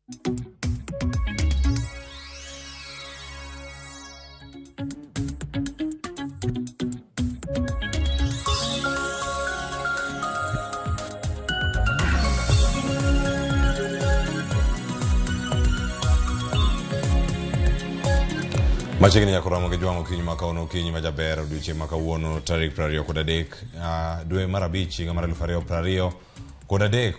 Machiegni nyaka romo gi jwang'o okinyi ma kawuono, okinyi ma jaber odiochieng' ma kawuono tarik 23 dwe mar abich higa mar 2023.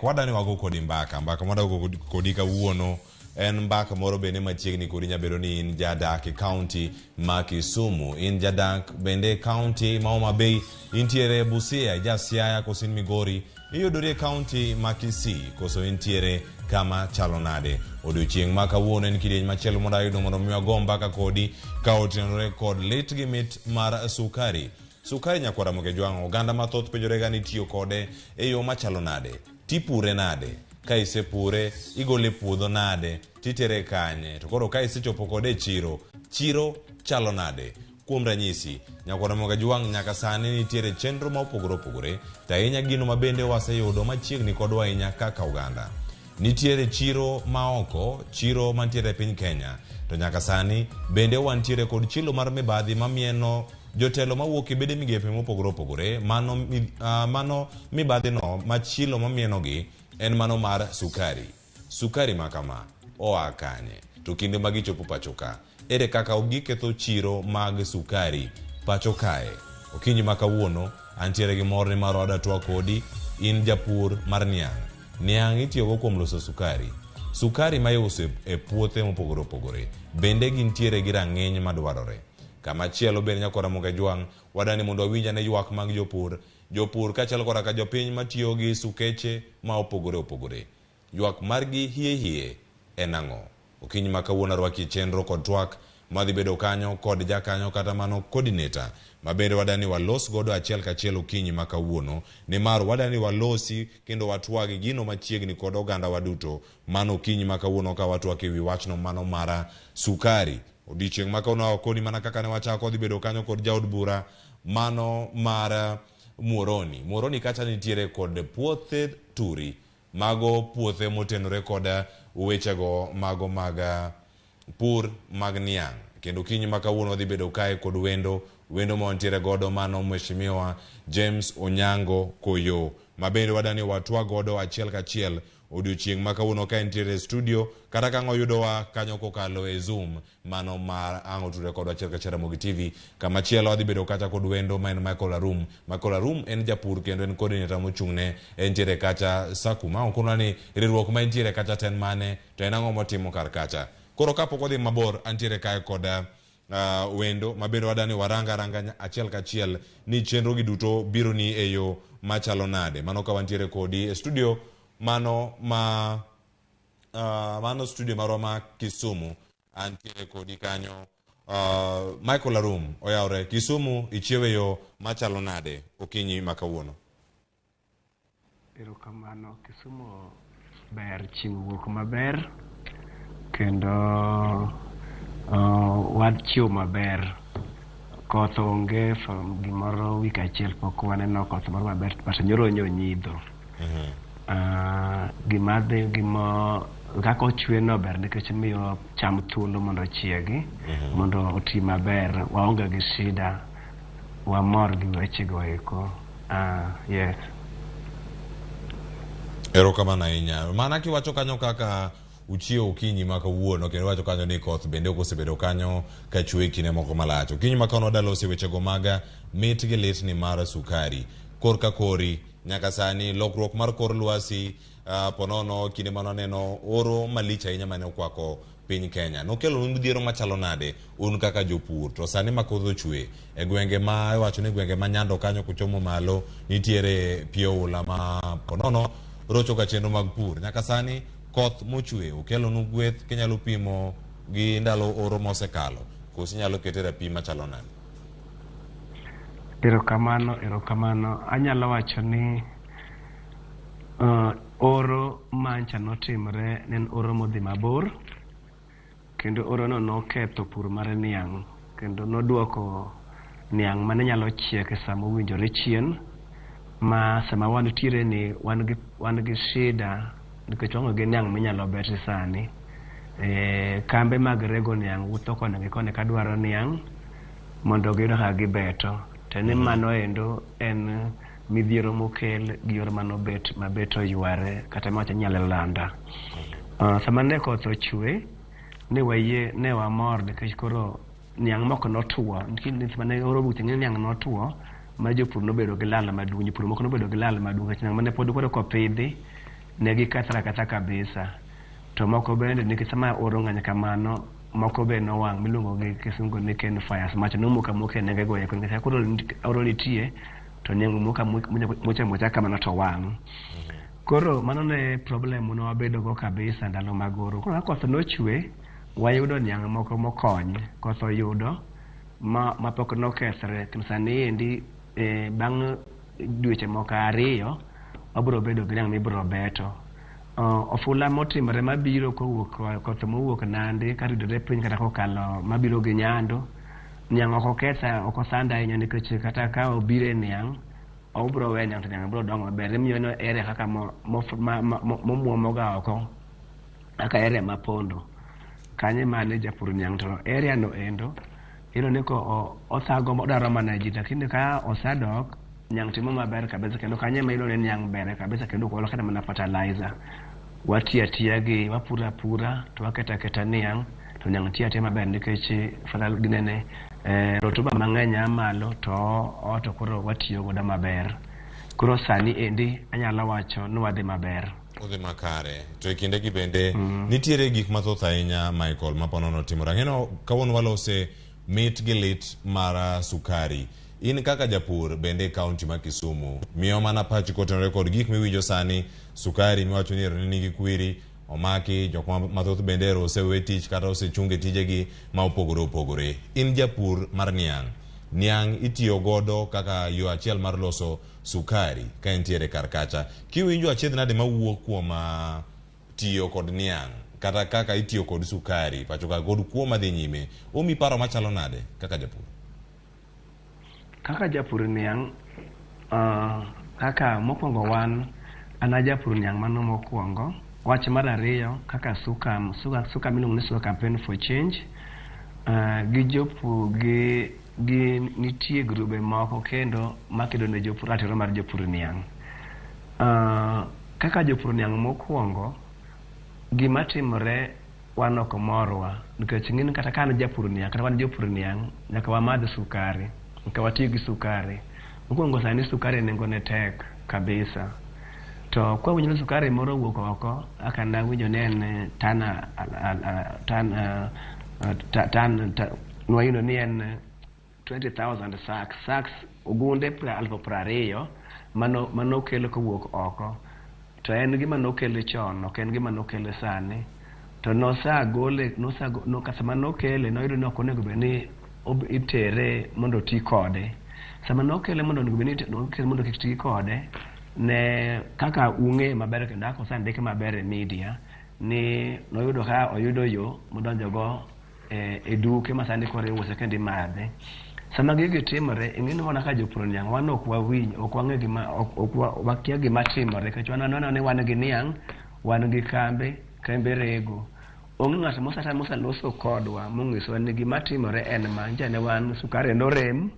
Wadani wago kodi mbaka, mbaka mwadago kodi kawuono en mbaka moro bende machiegni kodi. Nyabedo ni in jadak e kaunti ma Kisumu, in jadak bende e kaunti ma Homa Bay, intiere Busia, ija Siaya koso in Migori, iyudori e kaunti ma Kisii koso intiere kama chalo nade. Odiochieng' ma kawuono en kidieny machielo mondo ayudo mondo mi wago mbaka kodi ka otenore kod lit gi mit mar sukari. Sukari nyakwar Ramogi Ojwang', oganda mathoth penjorega ni itiyo kode e yo machalo nade, tipure nade, ka isepure igole e puodho nade, titere kanye, to koro ka isechopo kode e chiro, chiro chalo nade? Kuom ranyisi, nyakwar Ramogi Ojwang' nyaka sani nitiere chenro ma opogore opogore, to ahinya gino ma bende waseyudo machiegni kodwa ahinya kaka oganda. Nitiere chiro ma oko, chiro mantiere e piny Kenya, to nyaka sani bende wantiere kod chilo mar mibadhi mamieno jotelo mawuok e bede migepe mopogore opogore. Mano, mano mibadhino ma chilo mamienogi en mano mar sukari. Sukari ma kama oa kanye? To kinde ma gichopo pacho ka, ere kaka giketho chiro mag sukari pacho kae? Okinyi ma kawuono antiere gi mor ni mar wada twak kodi, in japur mar niang'. Niang' itiyogo kuom loso sukari. Sukari ma iuso e puothe mopogore opogore bende gintiere gi rang'iny madwarore. Kama chielo bende nyakwar Ramogi Ajwang' wadani mondo wawinj ane ywak mag jopur, jopur kaachiel koda ka jopiny matiyo gi sukeche ma opogore opogore. Ywak margi hie hie en ang'o? Okinyi ma kawuono arwaki e chenro kod twak madhi bedo kanyo kod jakanyo kata mano coordinator ma bende wadani walos godo achiel kachiel okinyi ma kawuono, nimar wadani walosi kendo watwagi gino machiegni kod oganda waduto. Mano okinyi ma kawuono ka watwak ewi wachno mano mara sukari. Odiochieng' ma kawuono awakoni mana kaka ne wachako dhi bedo kanyo kod jaod bura mano mar Muhoroni. Muhoroni kacha nitiere kod puothe turi, mago puothe motenore kod wechego mago mag pur mag niang'. Kendo okinyi ma kawuono wadhi bedo kae kod wendo, wendo ma wantiere godo mano Mheshimiwa James Onyango Koyo, ma bende wadani watwa godo achiel kachiel odiochieng' ma kawuono ka entiere e studio kata ka ang' oyudowa kanyo kokalo e Zoom mano ma ang' otudore kodwa achiel kachiel Ramogi TV. Kama chielo adhi bedo kacha kod wendo ma en Michael Arum. Michael Arum en japur kendo en coordinator mochung'ne entiere kacha Saku ma okonwa ni riwruok ma entiere kacha to en mane to en ang'o motimo kar kacha. Koro kapok wadhi mabor antiere kae kod wendo ma bende wadani warang aranga achiel kachiel ni chenro gi duto biro ni e yo machalo nade. Mano ka wantiere kodi e studio mano ma mano studio marwa ma Kisumu antiere kodi kanyo. Michael Arum oyawre Kisumu, ichiewe yo machalo nade okinyi ma kawuono? Erokamano. Kisumu ber, chieng' owuok maber kendo wachiew maber. Koth onge from gimoro wik achiel pok waneno koth moro maber but nyoro nyonyidho. Gima dhi gimo kaka ochwe no ber nikech miyo cham thuolo mondo ochiegi mondo oti maber. Waonge gi shida, wamor gi wechego eko. Yes. Erokamano ahinya. Mana kiwacho kanyo kaka uchiewo okinyi ma kawuono kendo iwacho kanyo ni koth bende ok osebedo kanyo ka chwe kinde moko malach. Okinyi ma kawuono wadwa wechego mag mit gi litni mar sukari. Korka kori nyaka sani lokruok mar kor lwasi ponono kinde mane waneno oro malich ahinya mane okwako piny Kenya. Nokelo midhiero machalo nade un kaka jopur? To sani ma koth ochwe e gwenge ma iwacho ni gwenge ma Nyando kanyo kuchomo malo nitiere pi oula ma ponono rocho ga chenro mag pur. Nyaka sani koth mochwe okelonu gweth kinyalo pimo gi ndalo oro mosekalo koso inyalo kete rapim machalo nade? Erokamano, erokamano. Anyalo wacho ni oro mancha notimre ne en oro modhi mabor kendo oro no noketho pur mar niang' kendo noduoko niang' mane nyalo chiek e sama owinjore chien ma sama wantiere ni wan gi shida. nikech waonge gi niang' minyalo beti sani. Kambe mag rego niang' wuotho koni gi koni kadwaro niang' mondo giyud kaka gibeto. To ni mano endo en midhiero mokel gi yor manobet mabet oyware kata mawacho ni Nyalenda. Sama ne koth ochwe, ne wayie ne wamor nikech koro niang' moko notuo. Nikech mane oro buche ng'e niang' notuo ma jopur nobedo gi lal maduong'. Jopur moko nobedo gi lal maduong' nikech niang' mane pod koro kopidhi ne gikethre aketha kabisa. To moko bende nikech sama oro ng'eny kamano, moko be nowang' miluongo gi kisungu ni cane fires. Mach nomoko amoka e nenge go eko nikech koro oro nitie to niang' moko amocha mocha kamano to wang'. Koro mano ne problem mane wabedo go kabisa ndalo mag oro. Koro ka koth nochwe, wayudo niang' moko mokony. Koth oyudo ma mapok nokethre. Kendo sani endi bang' dweche moko ariyo, wabiro bedo gi niang' mibiro beto. Ofula motimore mabiro kowuok koth mowuok Nandi karidore piny kata kokalo mabiro gi Nyando, niang' ok oketha ok osand ahinya nikech kata ka obiro e niang' obiro we niang' to niang' biro dongo maber. Imiyo no area kaka momuomo ga oko kaka area ma pondo. Kanyo ema ne japur niang' to area no endo iyudo ni ko othago odaro mana ji lakini ka osedok niang' timo maber kabisa kendo kanyo ema iyudo ni niang' ber kabisa kendo ok walo kata mana fertilizer. Watiyo atiya gi wapuro apura to waketo aketa niang' to niang' tiyo atiya maber nikech ginene rotuba mang'eny a malo to to koro watiyo godo maber. Koro sani endi anyalo wacho ni wadhi maber. Odhi makare. To e kindegi bende nitiere gik mathoth ahinya Michael ma ponono timore. Ang'eno kawuono walose mit gi lit mar sukari. In kaka japur bende e kaunti ma Kisumu, miyo mana pachi kotenore kod gik miwinjo sani, sukari miwacho ni ero ni nigi kwiri, omaki, jok mathoth bende ero osewe tich kata osechung e tijegi ma opogore opogore. In japur mar niang', niang' itiyo godo kaka yo achiel mar loso sukari ka entiere kar kacha. Kiwinjo achiedh nade mawuok kuom tiyo kod niang' kata kaka itiyo kod sukari pacho ka kod kuo madhi nyime, omi paro machalo nade kaka japur? Kaka japur niang', kaka mokwongo wan, an a japur niang' mano mokwongo. Wach mar ariyo, kaka suka miluongo ni Suka Campaign for Change, gi jopur gi nitie grube moko kendo makedo ne jopur ratiro mar jopur niang'. Kaka jopur niang' mokwongo, gima timore wan ok morwa nikech ing'eni kata ka an japur niang' kata wan jopur niang' nyaka wamadh sukari, nyaka wati gi sukari. Mokwongo sani sukari nengone tek kabisa. To kwawinjo ni sukari moro owuok oko, kaka nawinjo ni en tan nwayudo ni en 20,000 sacks, sacks ogunde 20,000 mano kel kowuok oko. To en gima nokel chon, ok en gima nokel sani. To nosagole, sama nokele noyudo ni ok onego bed ni itere mondo oti kode. Sama nokele mondo onego bed ni nokele mondo kik ti kode, ne kaka ung'eyo maber kendo kaka osendike maber e media, ni noyudo ka oyudo yo modonjo go e duke ma sani koro iuse kendo imadhe. Sama gigi timore, ing'e ni wan kaka jopur niang' wan ok wawinj, ok wang'e gima, ok wakia gima timore nikech wan waneno ni wan gi niang', wan gi kambe, kembe rego. Onge ng'at mosata moseloso kodwa monyisowa ni gima timore en ma, nyicha ne wan sukari norem,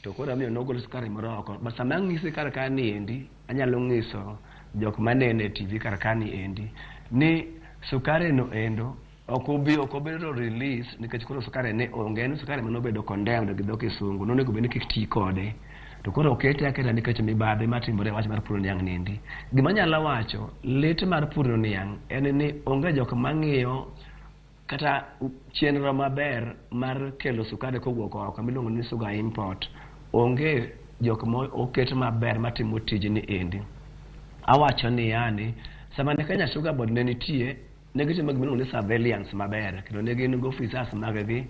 to koro omiyo nogol sukari moro oko. But sama ang'isi kar ka ni endi, anyalo ng'iso jok manene e TV kar ka ni endi, ni sukari no endo ok obi ok obedo release nikech koro sukari ne onge, en sukari manobedo condemned gi dho kisungu, nonego bed ni kik ti kode. To koro okete aketa nikech mibadhi matimore e wach mar puro niang' niendi. Gima anyalo wacho, lit mar puro niang' en ni onge jok mang'iyo kata chenro maber mar kelo sukari kowuok oko miluongo ni sugar import. Onge jok ma oket maber matimo tijni endi. Awacho ni yani, sama ne Kenya Sugar Board ne nitie, ne gitimo gima iluongo ni surveillance maber kendo ne gin gi officers mag gi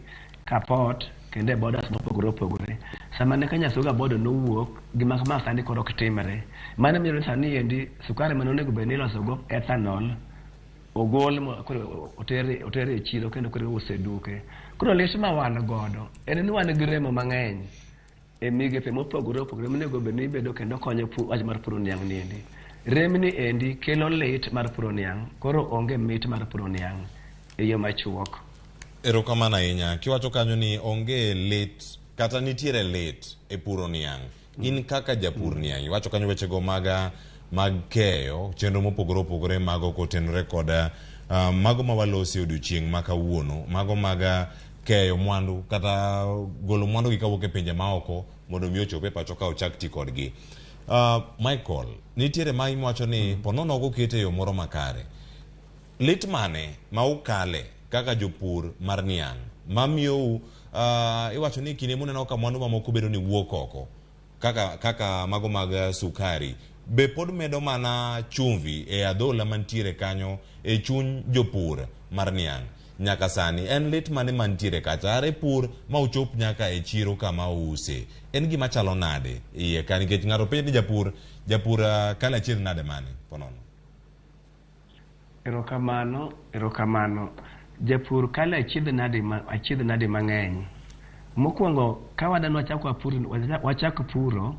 ka port kendo e borders mopogore opogore. Sama ne Kenya Sugar Board nowuok, gima kama sani koro ok timre. Mano miyo ni sani endi sukari mane onego bed ni iloso go ethanol ogol koro oter e chiro kendo koro iuse e duke. Koro lit ma wan godo en ni wan gi remo mang'eny e migepe mopogore opogore monego bed ni ibedo kendo konyo wach mar puro niang' niendi. Remni endi kelo lit mar puro niang', koro onge mit mar puro niang' e yo machuok. Erokamano ahinya. Kiwacho kanyo ni onge lit kata nitiere lit e puro niang'. In kaka japur niang', iwacho kanyo wechego mag keyo, chenro mopogore opogore mago kotenore kod mago ma walosi e odiochieng' ma kawuono, mago mag keyo mwandu kata golo mwandu gi kawuok e pinje maoko mondo mi ochop e pacho ka ochak ti kodgi. Michael, nitiere ma iwacho ni ponono ok okete e yo moro makare. Lit mane ma ukale kaka jopur mar niang' mamiyou iwacho ni kinde muneno ka mwandu mamoko bedo ni wuok oko kaka mago mag sukari be pod medo mana chumvi e adhola mantiere kanyo e chuny jopur mar niang' nyaka sani en lit mane mantiere kacha are pur ma uchop nyaka e chiro kama ouse en gima chalo nade iye ka nikech ng'ato penjo ni japur kale achiedh nade mane ponono? Erokamano, erokamano. Japur kale achiedh nade mang'eny. Mokwongo ka wadwa wachak puro,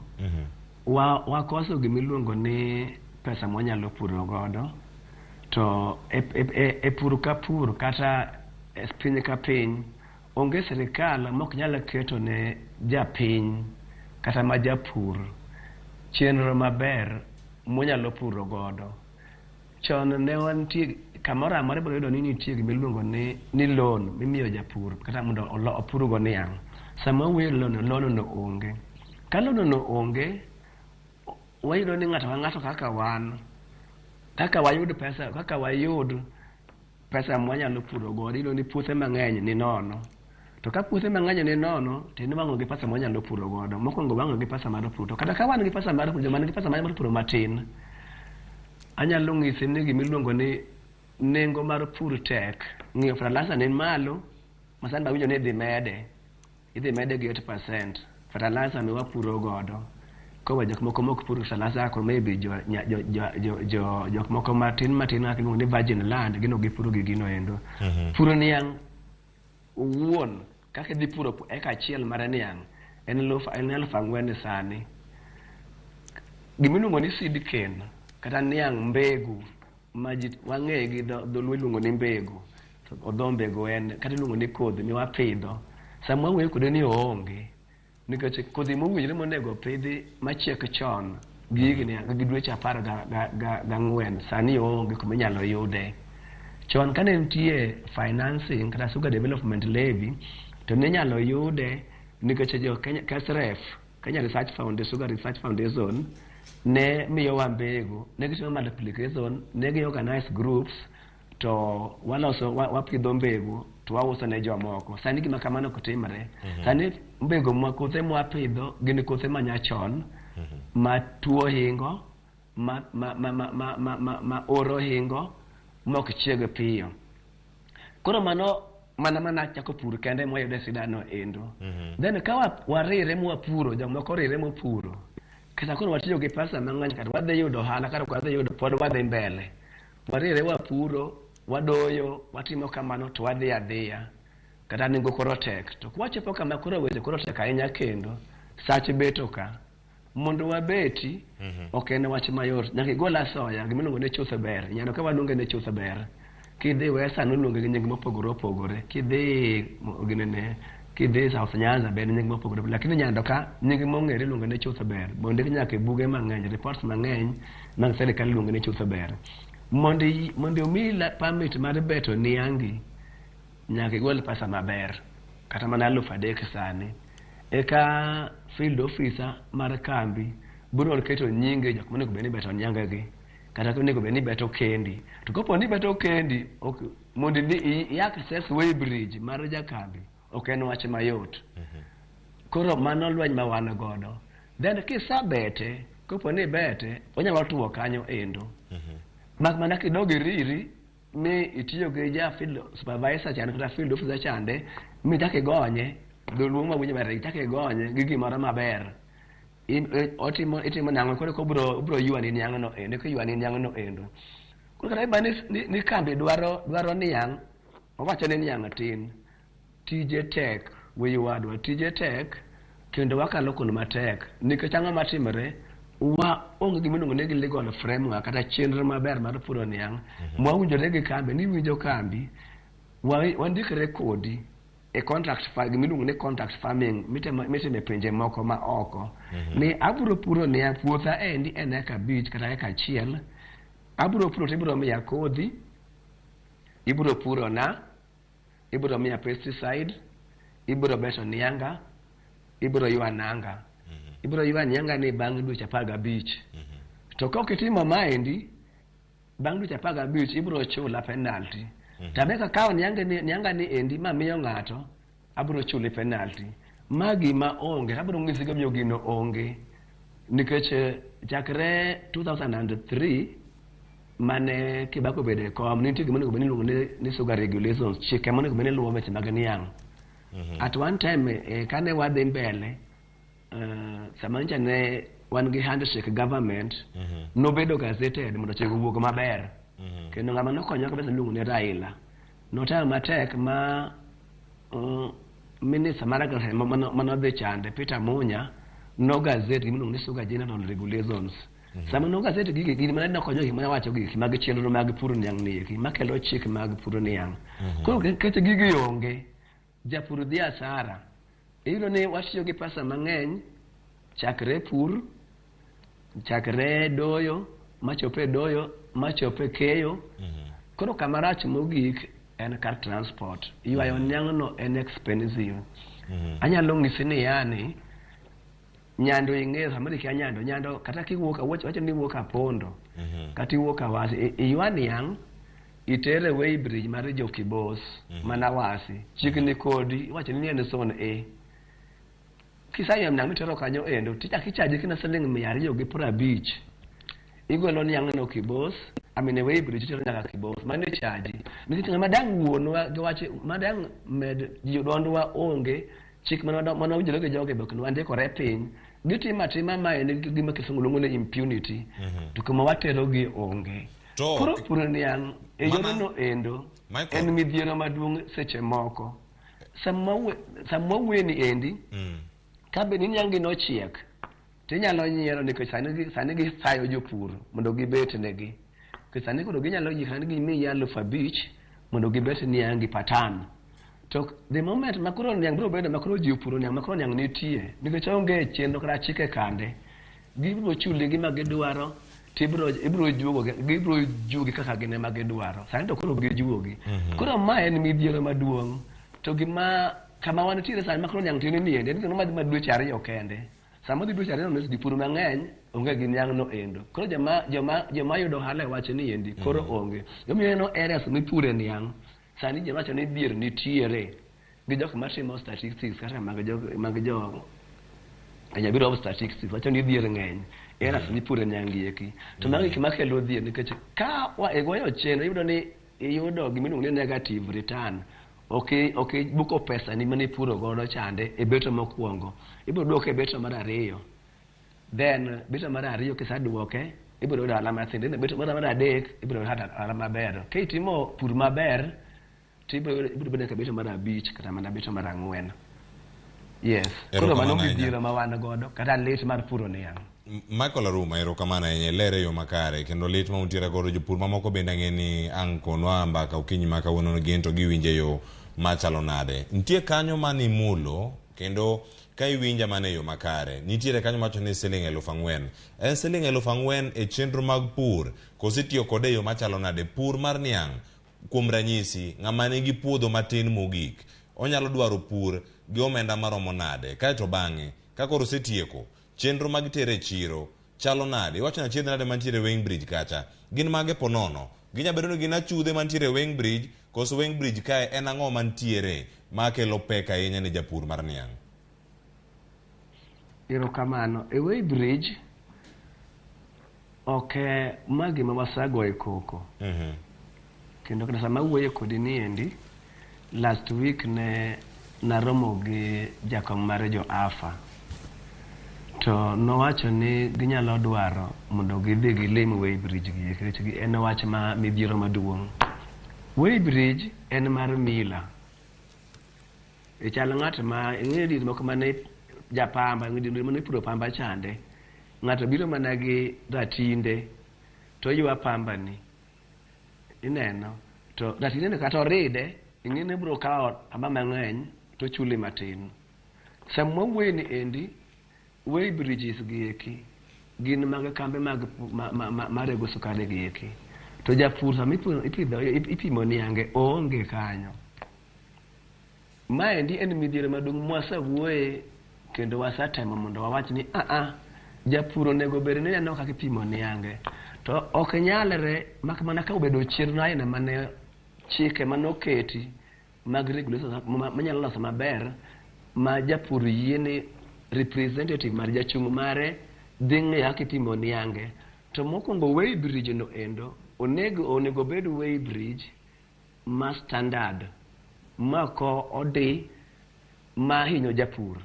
wakoso gimiluongo ni pesa mwanyalo puro godo. To e pur ka pur kata e piny ka piny, onge sirikal mok nyal keto ne japiny kata ma japur chenro maber monyalo puro godo. Chon ne wantie kamoro amora ibiro yudo ni nitie gimiluongo ni loan mimiyo japur kata mondo opur go niang'. Sama wawuoyo loan, loan no onge. Ka loan no onge, wayudo ni ng'ato ka ng'ato kaka wan, kaka wayud pesa, kaka wayud pesa mwanyalo puro godo, iyudo ni puothe mang'eny ni nono. To ka puothe mang'eny ni nono, to inwang'o gi pesa mwanyalo puro godo. Mokwongo wang'o gi pesa mar puro. To kata ka wan gi pesa mar puro, joma nigi pesa mar puro matin, anyalo ng'isi ni gimiluongo ni nengo mar pur tek. Ng'iyo fertilizer ni malo, ma sani awinjo ni idhi mede gi 8%. Fertilizer mi wapuro godo. Kowa jok moko mok pur fertilizer ko maybe jo jok moko matin matin kaka iluongo ni virgin land gino gipuro gi gino endo. Puro niang' owuon kaka idhi puro eka achiel mar niang' en 4,000 sani. Gimiluongo ni seed cane kata niang' mbegu ma ji wang'eye gi dholuo iluongo ni mbegu. Odho mbegu en kata iluongo ni kodhi miwapidho. Sama wawuoyo kode ni oonge nikech kodhi mowinjore monego opidhi machiek chon gi higni gi dweche 14 sani oonge kuma inyalo yude. Chon kane nitie financing kata Sugar Development Levy to ne inyalo yude nikech jo Kenya KSREF, Kenya Research Foundation, Sugar Research Foundation ne miyowa mbegu, ne gitimo multiplication, ne gi organize groups to waloso wapidho mbegu to wauso ne jomoko. Sani gima kamano ok timre. Sani mbegu mwa kothe mwapidho gin kothe manyachon ma tuo hingo, ma oro hingo, mok chieg piyo. Koro mano mana chako pur kende mwayude sidano endo. Then ka warire mwapuro, jomoko rire mopuro, kata koro watiyo gi pesa mang'eny kata wadhi yudo ohala kata ok wadhi yudo pod wadhi mbele. Warire wapuro, wadoyo, watimo kamano to wadhi adhiya. Kata nengo koro tek. To kwachopo kama koro weche koro tek ahinya kendo, sach beto ka. Mondo wabeti, ok en wach mayot. Nyaka igol asoya, gimiluongo ni chutho ber. Nyando ka waluonge ni chutho ber. Kidhi Western iluonge gi nying mopogore opogore. Kidhi ginene, kidhi South Nyanza be en nying mopogore. Lakini Nyando ka nying mong'ere iluongo ni chutho ber. Bondik nyaka e buge mang'eny, reports mang'eny mag sirikal iluongo ni chutho ber. Mondo omiyi permit mar beto niangi, nyaka igol pesa maber. Kata mana 3,000 sani. Eka field officer mar kambi biro keto nyinge jok monego bed ni beto niangegi. Kata onego bed ni beto kendi. To kopo ni beto kendi, mondo idhi i access weighbridge mar jakambi, ok en wach mayot. Koro mano lweny ma wan godo. Then kisabete, kopo ni ibete, onyalo tuo kanyo endo. Mak mana kidog iriri, mi itiyo gi ja field supervisor chande kata field officer chande, mi chak igonye, dholuo ma winjo maber, ichak igonye gi gimoro maber. Itimo nang'o koro obro ywani niang'no endo, kiywani niang'no endo. Koro kata iba ni kambi dwaro niang', owacho ni niang' tin, tije tek, wuoyi wadwa, tije tek, kendo wakalo kuond matek. Nikech ang'o matimore? Waonge gima iluongo ni legal framework kata chenro maber mar puro niang' mwawinjore gi kambi ni iwinjo kambi wandikre kodi e contract gima iluongo ni contract farming mitimo e pinje moko ma oko ni abiro puro niang' puotha endi en eka 5 kata eka 1 abiro puro to ibiro miya kodhi, ibiro puro na, ibiro miya pesticide, ibiro beto nianga, ibiro ywa nanga. Ibiro ywa nianga ni bang' dweche 15. To ka ok itimo maendi, bang' dweche 15 ibiro chula penalty. To abe kakawo nianga ni endi mamiyo ng'ato, abiro chuli penalty. Ma gima onge, abiro nyisi gimomiyo gino onge. Nikech chakre 2003 mane Kibaki obedo e kom, nitie gima onego bed ni iluongo ni sugar regulations, chike monego bed ni luwo weche mag niang'. At one time kane wadhi mbele, sama nyocha ne wan gi handshake government, nobedo gazetted mondo chike owuog maber. Kendo ng'ama nokonyowa kabisa niluongo ni Raila. Notemo matek ma minister mar agriculture manodhi chande Peter Munya no gazette gima iluongo ni sugar general regulations. Sama no gazette gigi, gini mane nokonyo gik mane wacho gigi mag chenro mag puro niang' ni eki makelo chik mag puro niang'. Koro nikech gigi onge, japur dhi asara. Iyudo ni watiyo gi pesa mang'eny chakre pur, chakre doyo, machope doyo, machope keyo. Koro kama rach mogik en kar transport. Ywayo niang'no en expensive. Anyalo nyisi ni yani, Nyando ing'eyo samoro ikia Nyando, Nyando kata kiwuok wacho ni iwuok Apondo, kata iwuok Awasi, iywa niang' itere weighbridge mar Jokibos mana Awasi, chiegni kodi, iwacho ni en zone A. Kiseywayo niang' mitero kanyo endo, tichako ichaji kina siling 250. Igolo niang'no Kibos, I mean e weighbridge itero nyaka Kibos, mano ichaji. Nikech ng'ama dang' wuonwa gi wach, ma dang' med duondwa onge, chik mane wawinjore gi jogi be ok wandikore piny. Gitimo atima mae en gima kisungu luongo ni impunity. To kuma waterogi onge. Koro puro niang' e yorno endo en midhiero maduong' seche moko. Sama wawuoye ni endi, ka bed ni niang' gi nochiek, tinyalo nyiero nikech sani gisayo jopur mondo gibet negi. Nikech sani koro ginyalo yie sani gimiyi 5,000 mondo gibet niang' gi patan. To the moment ma koro niang' biro bedo ma koro ji opuro niang' ma koro niang' nitie, nikech onge chenro kata chike kande, gibiro chuli gima gidwaro, to ibiro juogo, gibiro juogi kaka gin ema gidwaro. Sani to koro gijuogi. Koro ma en midhiero maduong'. To gima kama wantiere sani ma koro niang' tin ni endi, en gima madhi ma dweche 2 kende. Sama odhi dweche 2 no, jopur mang'eny onge gi niang' no endo. Koro joma yudo ohala e wach ni endi koro onge. Emomiyo ineno areas mipure niang', sani ji wacho ni dhier nitiere gi jok matimo statistics kata mag jo Kenya Bureau of Statistics wacho ni dhier ng'eny areas mipure niang' gi eki. To mago gik makelo dhier nikech ka igoyo chenro iyudo ni iyudo gima iluongo ni negative return. Ok ibuko pesa ni mane ipuro godo chande e beto mokwongo. Ibiro duoke e beto mar 2. Then beto mar 2 kiseduoke ibiro yudo ohala mathin. Then beto mar 3 ibiro yudo ohala maber. Ka itimo pur maber to ibiro bedo e beto mar 5 kata mana beto mar 4. Yes. Koro mano midhiero ma wan godo kata lit mar puro niang'. Michael Aruma, erokamano ahinya, ilere e yo makare kendo lit ma untiere godo jopur mamoko bende ang'e ni ang' konwa mbaka okinyi ma kawuono gin to giwinje yo machalo nade. Nitie kanyo mane imulo kendo ka iwinja mana e yo makare, nitiere kanyo mawacho ni siling 4,000. En siling 4,000 e chenro mag pur koso itiyo kode e yo machalo nade? Pur mar niang' kuom ranyisi, ng'ama nigi puodho matin mogik onyalo dwaro pur gi omenda maromo nade? Kaeto bang'e ka koro osetieko chenro mag tere e chiro chalo nade? Iwacho ni achiedh nade mantiere Weighbridge kacha? Gin mage ponono? Ginya bedo ni gin achudhe mantiere Weighbridge koso Weighbridge kae en ang'o mantiere makelo pek ahinya ne japur mar niang'? Erokamano. E Weighbridge ok ma gima wasagoye koko. Kendo kata sama awuoyo kodi ni endi, last week ne naromo gi jakom mar jo AFA. To nowacho ni ginyalo dwaro mondo gidhi gilim Weighbridge gi nikech en wach ma midhiero maduong'. Weighbridge en mar mila. E chal ng'at ma ing'eyo diere moko mane japamba, diere mane ipuro pamba chande. Ng'ato biro mana gi ratinde to oywa pambani. Ineno? To ratinde no kata oride, ing'e ni obiro kawo pamba mang'eny to ochuli matin. Sama wawuoye ni endi, weigh bridges gi eki gin mag kambe mag marego sukari gi eki. To japur sama ipidho ipimo niange oonge kanyo. Maendi en midhiero maduong' mwasewuoye kendo wasetemo mondo wawach ni a japur onego bed ni neno kaka ipimo niange. To ok nyalre mak mana ka obedo chenro aina mane chike manoketi mag regulations manyalo loso maber ma japur yie ni representative mar jachung' mare dhi ng'iyo kaka ipimo niange. To mokwongo weigh bridge no endo onego obed weigh bridge ma standard ma ko odi ma hinyo japur.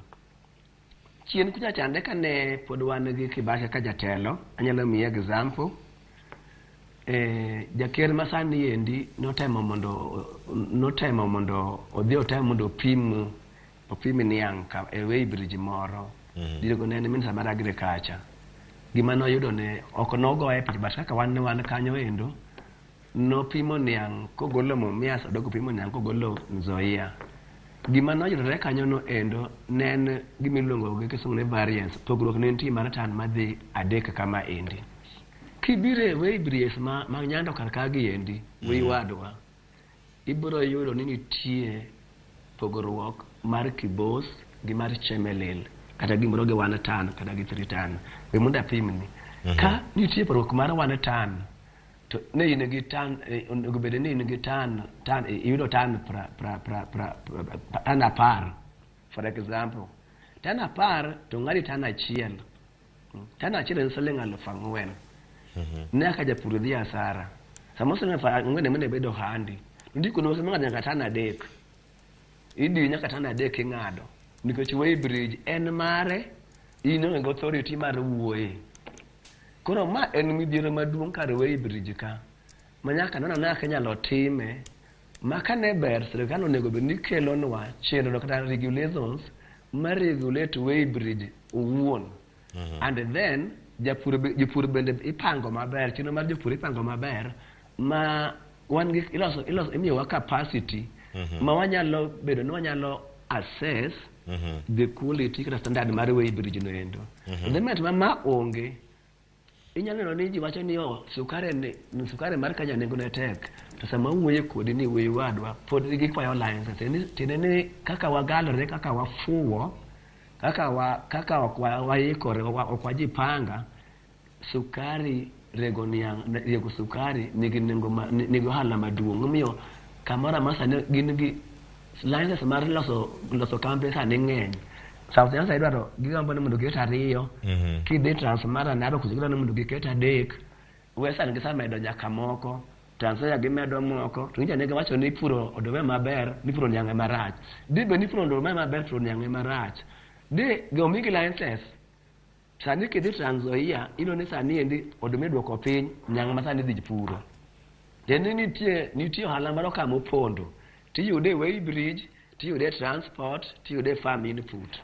Chien kucha chande kane pod wan gi Kibaki kaka jatelo, anyalo miyi example. Jaker masani endi notemo mondo odhi otem mondo opim niang' ka e weigh bridge moro. Diego ne en minister mar agriculture. Gima noyudo ne ok nogoye picha but kaka wan ne wan kanyo endo nopimo niang' kogolo Mumias odok opimo niang' kogolo Nzoia. Gima noyudore kanyo no endo ne en gima iluongo gi kisungu ni variance, pogruok ne nitie mar tan madhi 3 kama endi. Kibiro e weigh bridges ma Nyando kar ka gi endi, wuoyi wadwa, ibiro yudo ni nitie pogruok mar Kibos gi mar Chemelil kata gimoro gi 1 ton kata gi 3 ton. We mondo apimni. Ka nitie pogruok mar 1 ton to ne in gi tan onego bed ni in gi tan iyudo tan pra pra pra pra tan 10, for example, tan 10 to ng'adi tan 1. Tan 1 en siling 4,000. Ne ka japur dhi asara samoro siling 4,000 ema ne bedo ohandi. Ndiko no ng'ado nyaka tan 3, idhi nyaka tan 3 ing'ado nikech weigh bridge en mare, in onge gi authority mar wuoye. Koro ma en midhiero maduong' kar weigh bridge ka ma nyaka non ane kaka inyalo time ma kane ber sirikal onego bed ni kelonwa chenro kata regulations ma regulate weigh bridge owuon. And then japur jopur bende ipango maber, chenro mar jopur ipango maber ma wan gi iloso imiyowa capacity ma wanyalo bedo ni wanyalo assess the quality kata standard mar weigh bridge no endo. The moment ma onge, inyalo neno ni ji wacho ni oh, sukari mar Kenya nengo ne tek, to sama wuoye kodi ni wuoyi wadwa pod gikwayo license. Tiende ni kaka wagalore, kaka wafuwo, kaka ok waikore, ok wajipanga. Sukari rego niang', rego sukari nigi nengo ma, nigi ohala maduong', omiyo kamoro amora sani gin gi license mar loso kambe sani ng'eny. South Nyanza idwaro gigombo ni mondo giket 2. Kidhi Transmara Narok gidwaro ni mondo giket 3. Western gisemedo nyaka moko, Trans Nzoia gimedo moko, to nyicha ne giwacho ni puro oduma maber, ni puro niang' ema rach. Di bed ni puro oduma maber, puro niang' ema rach. Di gomigi license. Sani kidhi Trans Nzoia, iyudo ni sani endi oduma iduoko piny, niang' ma sani dhi puro. Tiende ni nitie ohala moro ka mopondo. Tiyude e weigh bridge, tiyude e transport, tiyude e farm input.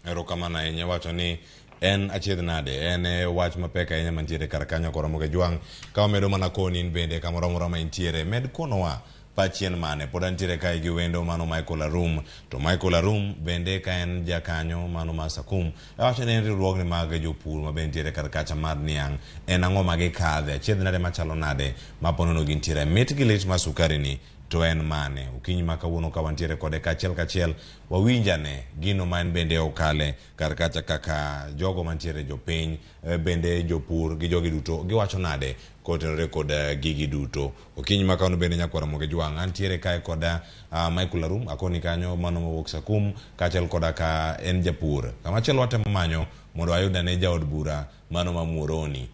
Erokamano ahinya. Iwacho ni en achiedh nade, en e wach mapek ahinya mantiere kar kanyo Koromogi Jwang'. Ka wamedo mana koni in bende kamoro amora ma intiere, med konowa pachien mane. Pod antiere kae gi wendo mano Michael Arum. To Michael Arum bende ka en jakanyo mano mar Sakum, awacho ni en riwruogni mag jopur ma bende nitiere kar kacha mar niang'. En ang'o ma gikadhe? Achiedh nade machalo nade ma ponono gintiere? Mit gi lit mar sukari ni to en mane? Okinyi ma kawuono ka wantiere kode kachiel kachiel, wawinjane gino ma en bende okale kar kacha kaka jogo mantiere jopiny, bende jopur gi jogi duto giwacho nade kotenore kod gigi duto. Okinyi ma kawuono bende nyakwar Ramogi Jwang' antiere kae kod Michael Arum akoni kanyo mano mowuok Sakum kaachiel koda ka en japur. Kamachielo watemo manyo mondo wayud ane jaod bura mano ma Muhoroni,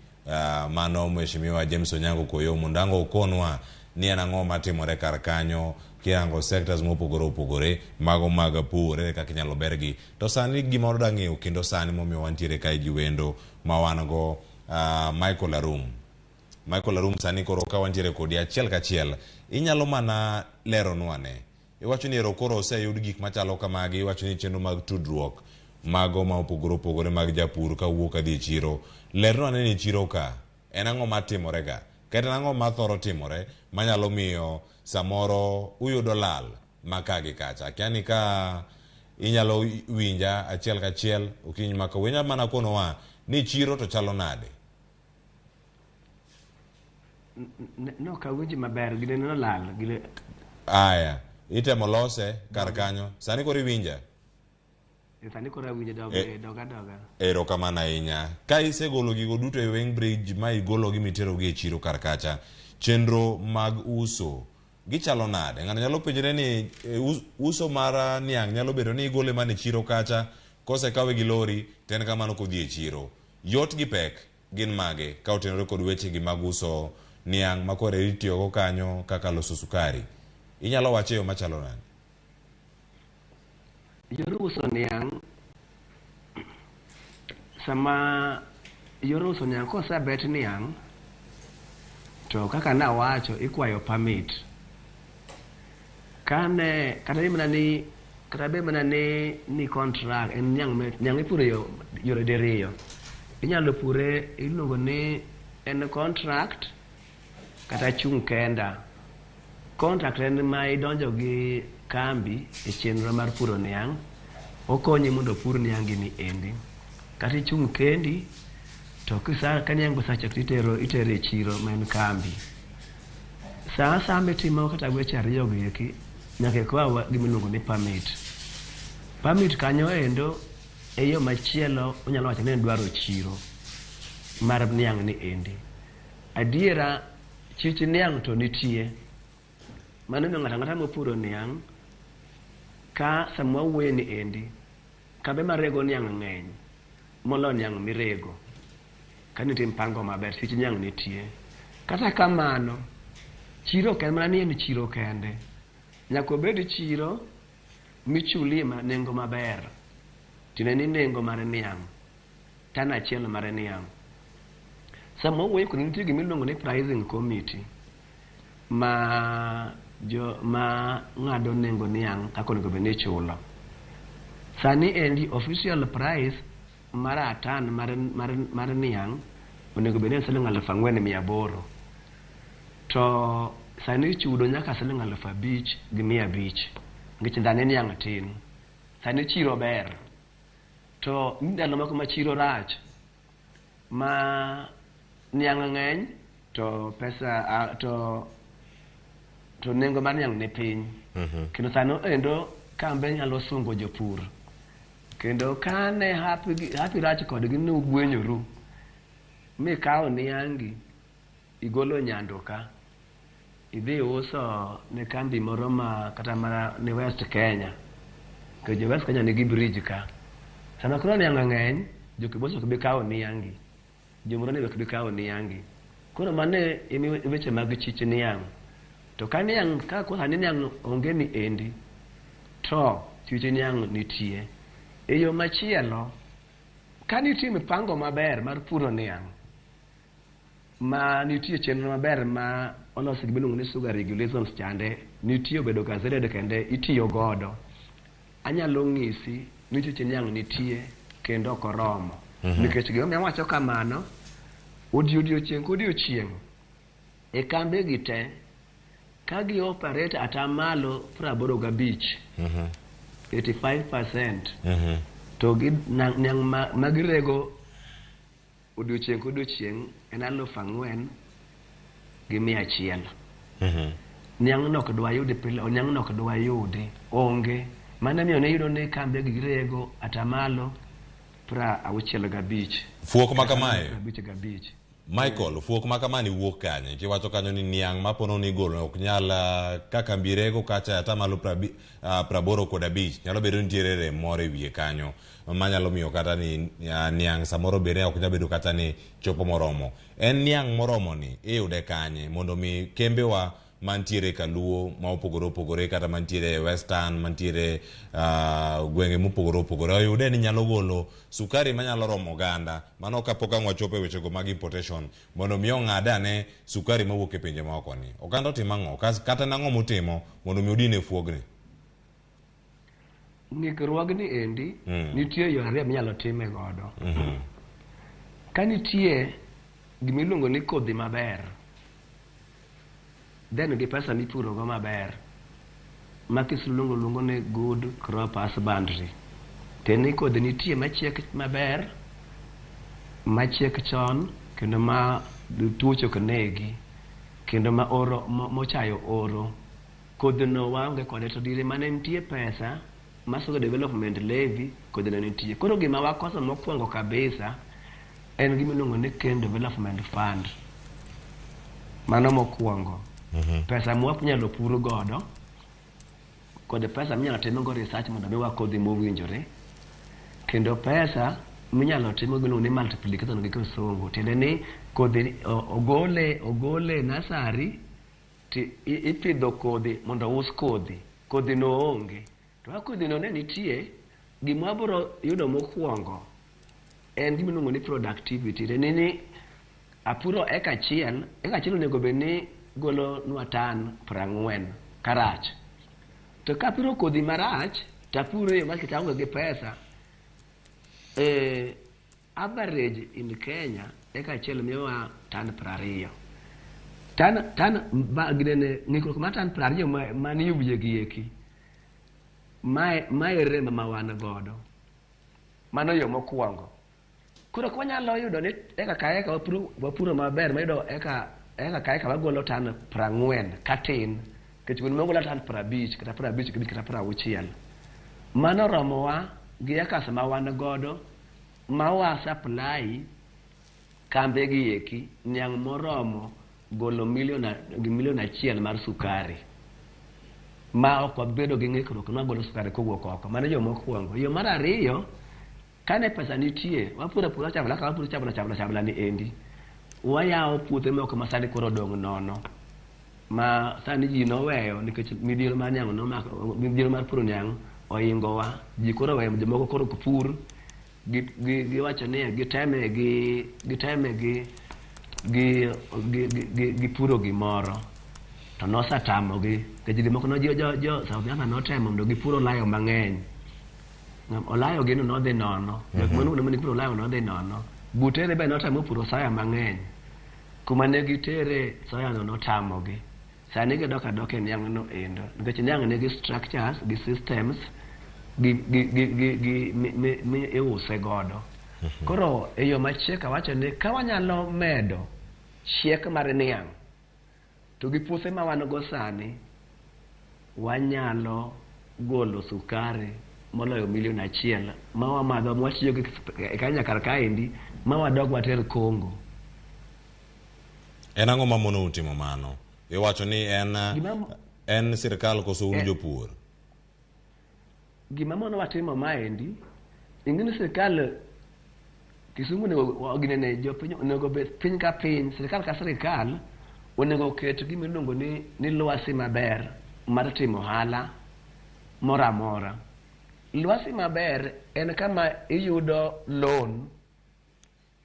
mano Mheshimiwa James Onyango Koyo, mondo ang' okonwa ni en ang'o matimore kar kanyo kirango sectors mopogore opogore mago mag pur, ere kaka inyalo bergi. To sani gima wadwa ng'eyo kendo sani momiyo wantiere kae gi wendo ma wan go, Michael Arum. Michael Arum, sani koro ka wantiere kodi achiel kachiel, inyalo mana leronwa ne. Iwacho ni ero koro oseyud gik machalo kamagi, iwacho ni chenro mag tudruok mago ma opogore opogore mag japur kawuok kadhi e chiro. Lernwa ane ni chiro ka en ang'o matimore ga? Kata en ang'o mathoro timore manyalo miyo samoro uyudo lal ma ka gi kacha? Akia ni ka inyalo winja achiel kachiel okinyi ma kawuono. Inyalo mana konowa ni chiro to chalo nade? Ne ok awinji maber, gine nolal. Gine. Aya, itemo lose kar kanyo. Sani koro iwinja? Sani koro awinjo dog, dog adoga. Erokamano ahinya. Ka isegolo gigo duto e Weng Bridge ma igologi miterogi e chiro kar kacha, chenro mag uso gichalo nade? Ng'ato nyalo penjore ni uso mar niang' nyalo bedo ni igole mana e chiro kacha, kosekawe gi lori to en kamano kodhi e chiro. Yot gi pek gin mage ka otenore kod weche gi mag uso niang' ma koro itiyogo kanyo kaka loso sukari? Inyalo wache e yo machalo nade? Yor uso niang', sama yor uso niang' kosebet niang' to kaka nawacho ikwayo permit. Kane kata bed mana ni kata bed mana ni contract en niang' niang' ipuro yore diriyo. Inyalo pure iluongo ni en contract kata chung' kenda. Contract en ma idonjo gi kambi e chenro mar puro niang', okonyi mondo opur niangi ni endi. Kata ichung' kendi to ka niang' osechiek to itero e chiro ma en kambi. Sa asaya mitimo kata weche ariyo gi eki, nyaka ikwa gima iluongo ni permit. Permit kanyo endo e yo machielo onyalo wacho ni en dwaro chiro mar niang' ni endi. Adiera chich niang' to nitie. Mano miyo ng'ato ang'ata mopuro niang' ka sama wawuoye ni endi, kambe marego niang' ng'eny molo niang' mirego. Ka nitie mpango maber, chich niang' nitie. Kata kamano, chiro ok en mana ni en chiro kende. Nyaka obed chiro michulie nengo maber. Tiende ni nengo mar niang', tan achiel mar niang'. Sama wawuoyo kod nitie gima iluongo ni pricing committee ma ng'ado nengo niang' kaka onego bed ni ichulo. Sani endi official price mar a tan mar niang' onego bed ni en siling 4,800. To sani ichudo nyaka siling 5,500 nikech ndane niang' tin. Sani chiro ber. To ndalo moko ma chiro rach ma niang' ng'eny to pesa to nengo mar niang' ni piny. Kendo sano endo kambe nyalo sungo jopur. Kendo kane hapi rach kodgi ni ugwenyoru mikawo niangi igolo nyando ka idhi uso ne kambi moro ma kata mana ne West Kenya. Nikech jo West Kenya nigi bridge ka. Sama koro niang' ng'eny, jo Kibos ok bi kawo niangi. Jomoro ok bi kawo niangi. Koro mano e weche mag chich niang'. To ka niang' ka koro sani niang' onge ni endi, to chich niang' nitie. E yo machielo, ka nitie mipango maber mar puro niang', ma nitie chenro maber ma olos gi miluongo ni sugar regulations chande, nitie obedo gazetted kende itiyo godo. Anyalo ng'isi ni chich niang' nitie kendo ok oromo. Nikech gimomiyo awacho kamano, odiechieng' kodiechieng' e kambe gi te ka gi operate atamalo 85, 85%, to gi niang' ma girego odiechieng' kodiechieng' en 4,100. Niang' no ok dwayudi pile, niang' no ok dwayudi, onge. Mano miyo ne iyudo ni kambe gi girego atamalo 65. Fuok ma kamae? 55. Michael, fuok ma kamani wuok kanye? Kiwacho kanyo ni niang' ma pono ni igolo ok nyal ka kambi rego kacha atamalo 85, nyalo bedo ni nitiere rem moro e wiye kanyo manyalo miyo kata ni niang' samoro bende ok nyal bedo kata ni chopo moromo. En niang' moromo ni iyude kanye mondo mi kembewa mantiere Kaluo ma opogore opogore kata mantiere Western, mantiere gwenge mopogore opogore oyude ni nyalo golo sukari manyalo romo oganda. Mano kapok ang' wachopo e wechego mag importation mondo mi ong'ad ane sukari mawuok e pinje maoko ni. Oganda otimo ang'o? Kata nang'o motimo mondo mi odine fuogni? Ng'ikruogni endi nitie yore ariyo minyalo time godo. Ka nitie gimiluongo ni kodhi maber, then gi pesa mipurogo maber, ma kisungu luongo ni good crop husbandry. Tiende ni kodhi nitie machiek maber, machiek chon, kendo ma tuoche ok negi, kendo ma oro mochayo oro. Kodhi no waonge kode to diere mane nitie pesa ma Sugar Development Levy kodhi no nitie. Koro gima wakoso mokwongo kabisa en gima iluongo ni Cane Development Fund. Mano mokwongo. Pesa mwanyalo pur godo kod pesa minyalo timgo research mondo miwa kodhi mowinjore kendo pesa minyalo timo gimiluongo ni multiplication gi kisungu tiende ni kodhi ogole nursery to ipidho kodhi mondo ous kodhi kodhi no onge to ka kodhi no ne nitie gima wabiro yudo mokwongo en gima iluongo ni productivity tiende ni apuro eka achiel eka achiel onego bed ni golonwa tan 40 karach to kapuro kodhi marach tapuro e yo marach aonge gi pesa average in Kenya eka achiel miyowa tan 20 tan ginene ng'ikruok mar tan 20 manie wiye gi eki mae rem ma wan godo mano yo mokwongo. Koro ka wanyalo yudo ni eka ka eka wapuro maber mayudo eka ka eka wagolo tan 40 katin nikech gweng' magolo tan 50 kata 55 kata 60 mano romowa gi acres ma wan godo ma wa supply kambe gi eki niang' moromo golo milion achiel mar sukari ma ok wabedo gi ng'ikruok ni wagolo sukari kowuok oko. Mano yo mokwongo. Yo mar ariyo, kane pesa nitie wapuro apura chabla ka wapuro chabla chabla chabla ni endi wayawo puothe moko ma sani koro odong' nono ma sani ji noweyo nikech midhiero mar niang' nomako midhiero mar puro niang' oingowa ji koro oweyo jomoko koro ok pur giwacho ni giteme gi puro gimoro to nosatamogi nikech jomoko no jo South Africa notemo mondo gipur olayo mang'eny olayo gino nodhi nono jok mane puro olayo nodhi nono Butere be notemo puro soya mang'eny kuma ne gitere soya no notamogi sani gidok adoka e niang' no endo nikech niang' nigi structures gi systems gi iuse godo. Koro e yo machiek awacho ni ka wanyalo medo chiek mar niang' to gi puothe ma wan go sani wanyalo golo sukari moloyo milion achiel ma wamadho mwatiyo gi Kenya kar kaendi ma wadog water Congo. En ang'o ma monou timo mano? Iwacho ni en sirikal koso un jopur? Gima mono watimo maendi, ing'e ni sirikal Kisumu onego ginene jopiny onego bed piny ka piny, sirikal ka sirikal onego oket gima iluongo ni lwasi maber mar timo ohala moro amora. Lwasi maber en kama iyudo loan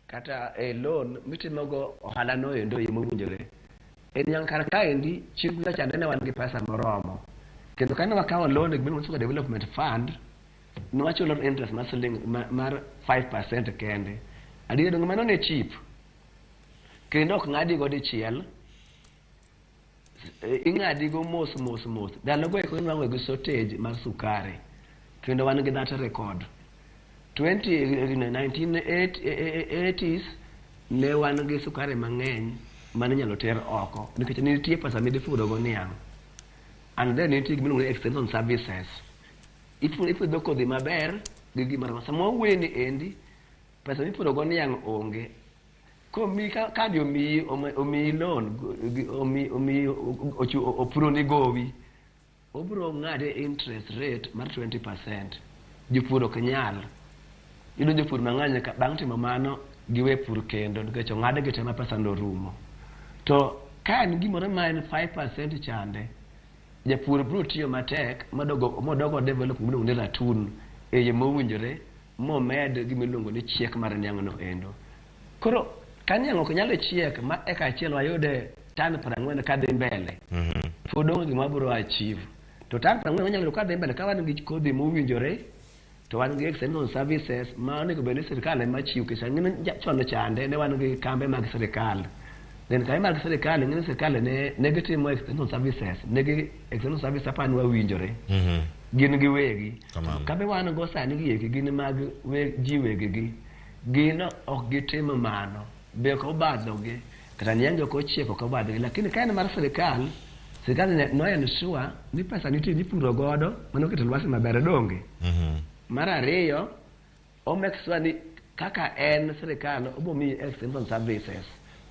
kata loan mitimogo ohala no endo e yo mowinjore. E niang' kar kaendi chien kucha chande ne wan gi pesa moromo. Kendo kane wakawo loan e gima iluongo ni Sugar Development Fund, ne wachulo interest mar siling mar 5% kende. Adier donge mano ne cheap. Kendo ok ng'adi go dichiel, ing'adi go mos mos mos. Ndalogo eko inwang'o gi shortage mar sukari. Kendo wan gi that record. 1980s ne wan gi sukari mang'eny mane inyalo ter oko nikech ne nitie pesa midipuro go niang'. And then nitie gima iluongo ni extension services. Ipidho kodhi maber gi gimoro. Sama wawuoyo ni endi, pesa mipuro go niang' onge. Komi kambi omiyi loan, omiyi opuro ni gowi, obiro ng'ade interest rate mar 20%. Jopur ok nyal. Iyudo jopur mang'eny bang' timo mano giwe pur kendo nikech ong'adgi te ma pesa no orumo. To ka en gimoro ma en 5% chande, japur biro tiyo matek modogo develop gima iluongo ni ratoon e yo mowinjore momed gima iluongo ni chiek mar niang' no endo. Koro ka niang' ok nyal chiek ma eka achiel wayude tan 40 kadhi mbele, pod onge gima biro achieve. To tan 40 wanyalo yudo kadhi mbele ka wan gi kodhi mowinjore to wan gi extension services ma onego bed ni sirkal ema chiwo nikech ang'e ni chon chande ne wan gi kambe mag sirkal. Then kambe mag sirkal ing'e ni sirkal ne gitimo extension services, ne gi extension service apani wawinjore. Gin giwegi. Kambe wan go sani gi eki gin mag ji wegegi. Gin ok gitim mano. Be ok obadhogi. Kata niang' ok ochiek ok obadhogi. Lakini ka en mar sirkal, sirkal no ensure ni pesa nitie mipuro godo mano keto lwasi maber donge. Mar ariyo, o make sure ni kaka en sirkal obo miyi extension services.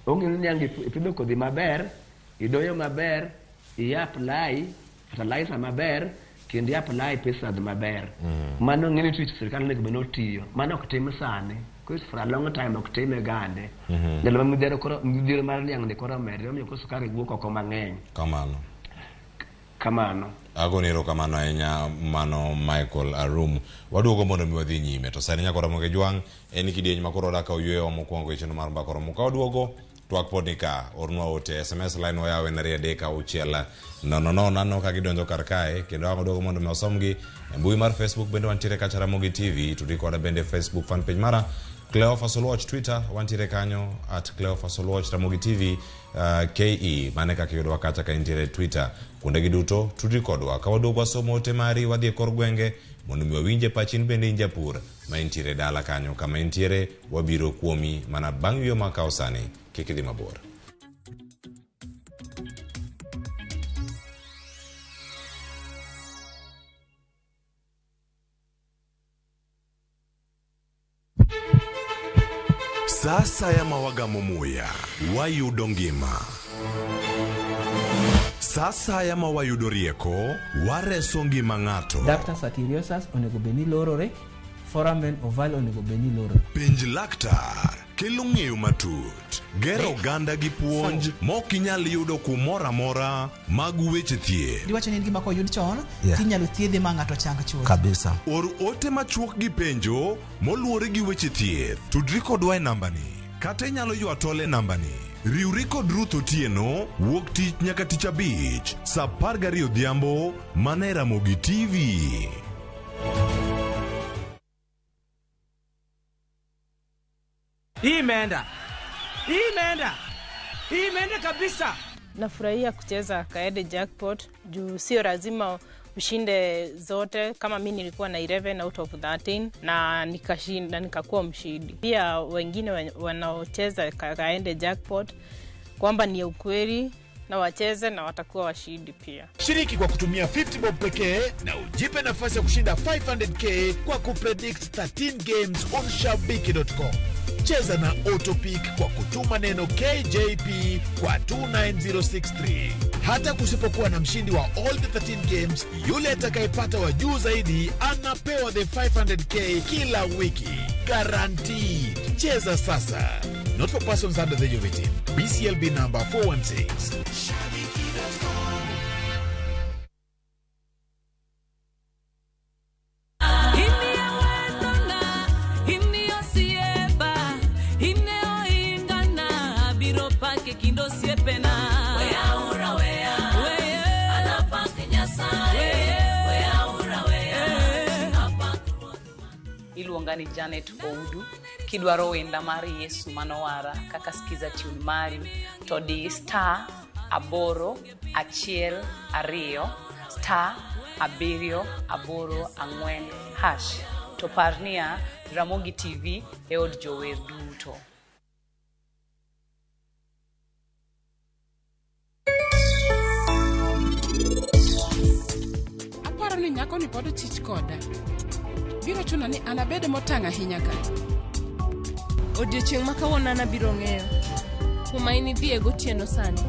Ong'eyo ni niang' ipidho kodhi maber, idoyo maber, i apply fertilizer maber, kendo i apply pesticide maber. Mano ng'e ni tich sirkal onego bed ni otiyo. Mano ok tim sani. Koro for a long time ok time gande. Ndalo ma midhiero koro midhiero mar niang' ni koro omedre omiyo koro sukari wuok oko mang'eny. Kamano. Kamano. Agoni erokamano ahinya mano Michael Arum. Waduogo mondo mi wadhi nyime. To sani nyaka Ramogi Jwang' en kidieny ma koro wadaka oyweyo mokwongo e chenro mar Mbaka Oromo. Ka waduogo twak pod ni ka, ornwa ote SMS line wayawo en 236 000 aneno ka gidonjo kar kae kendo ang' waduogo mondo mi wasomgi e mbui mar Facebook bende wantiere kacha Ramogi TV tudri koda bende Facebook fan page mara Cleophas Oluoch Twitter wantiere kanyo at Cleophas Oluoch Ramogi TV KE mane kaka iyudowa kacha ka intiere e Twitter kuondegi duto tudri kodwa ka waduogo wasomo ote mari wadhi e kor gwenge mondo mi wawinje pachi in bende in japur ma intiere dala kanyo kama intiere wabiro kuomi mana bang' yueyo ma kawo sani kik idhi mabor. Sa asaya ma wagamo muya, wayudo ngima. Sa asaya ma wayudo rieko, wareso ngima ng'ato. Ductus arteriosus onego bed ni lorore, foramen ovale onego bed ni lorore. Penj laktar kelo ng'eyo matut, gero oganda gi puonj mok inyal yudo kumoro amora mag weche thieth. Giwacho ni en gima koyud chon tinyalo thiedhe ma ng'ato chang chuth. Kabisa. Or ote machuok gi penjo moluwore gi weche thieth. Tudri kodwa e nambani kata inyalo ywa tol e nambani. Riwri kod Ruth Otieno wuok tich nyaka tich abich saa 12 odhiambo mana e Ramogi TV. Hii imeenda. Hii imeenda. Hii imeenda kabisa. Nafurahia kucheza Kaede Jackpot juu sio lazima ushinde zote. Kama mi nilikuwa na 11 out of 13 na nikashinda nikakuwa mshindi. Pia wengine wanaocheza Kaede Jackpot kwamba ni ukweli na wacheze na watakuwa washindi pia. Shiriki kwa kutumia 50 bob pekee na ujipe nafasi ya kushinda 500k kwa kupredict 13 games on shabiki.com. Cheza na Autopick kwa kutuma neno KJP kwa 29063. Hata kusipokuwa na mshindi wa all the 13 games, yule atakayepata wa juu zaidi anapewa the 500k kila wiki. Guaranteed. Cheza sasa. Not for persons under the age of 18. BCLB number 416. Iluonga ni Janet Oudu. Kidwaro wenda mar Yesu manowara kaka skiza tune mari to di star 8 1 2 star 7 8 4 hash. To parnia Ramogi TV e od jower duto. Aparo ni nyako ni pod ochich koda. Biro chuno ni an abed motang' ahinya ka. Odiochieng' ma kawuono an abiro ng'eyo kuma in idhiye gotieno sani.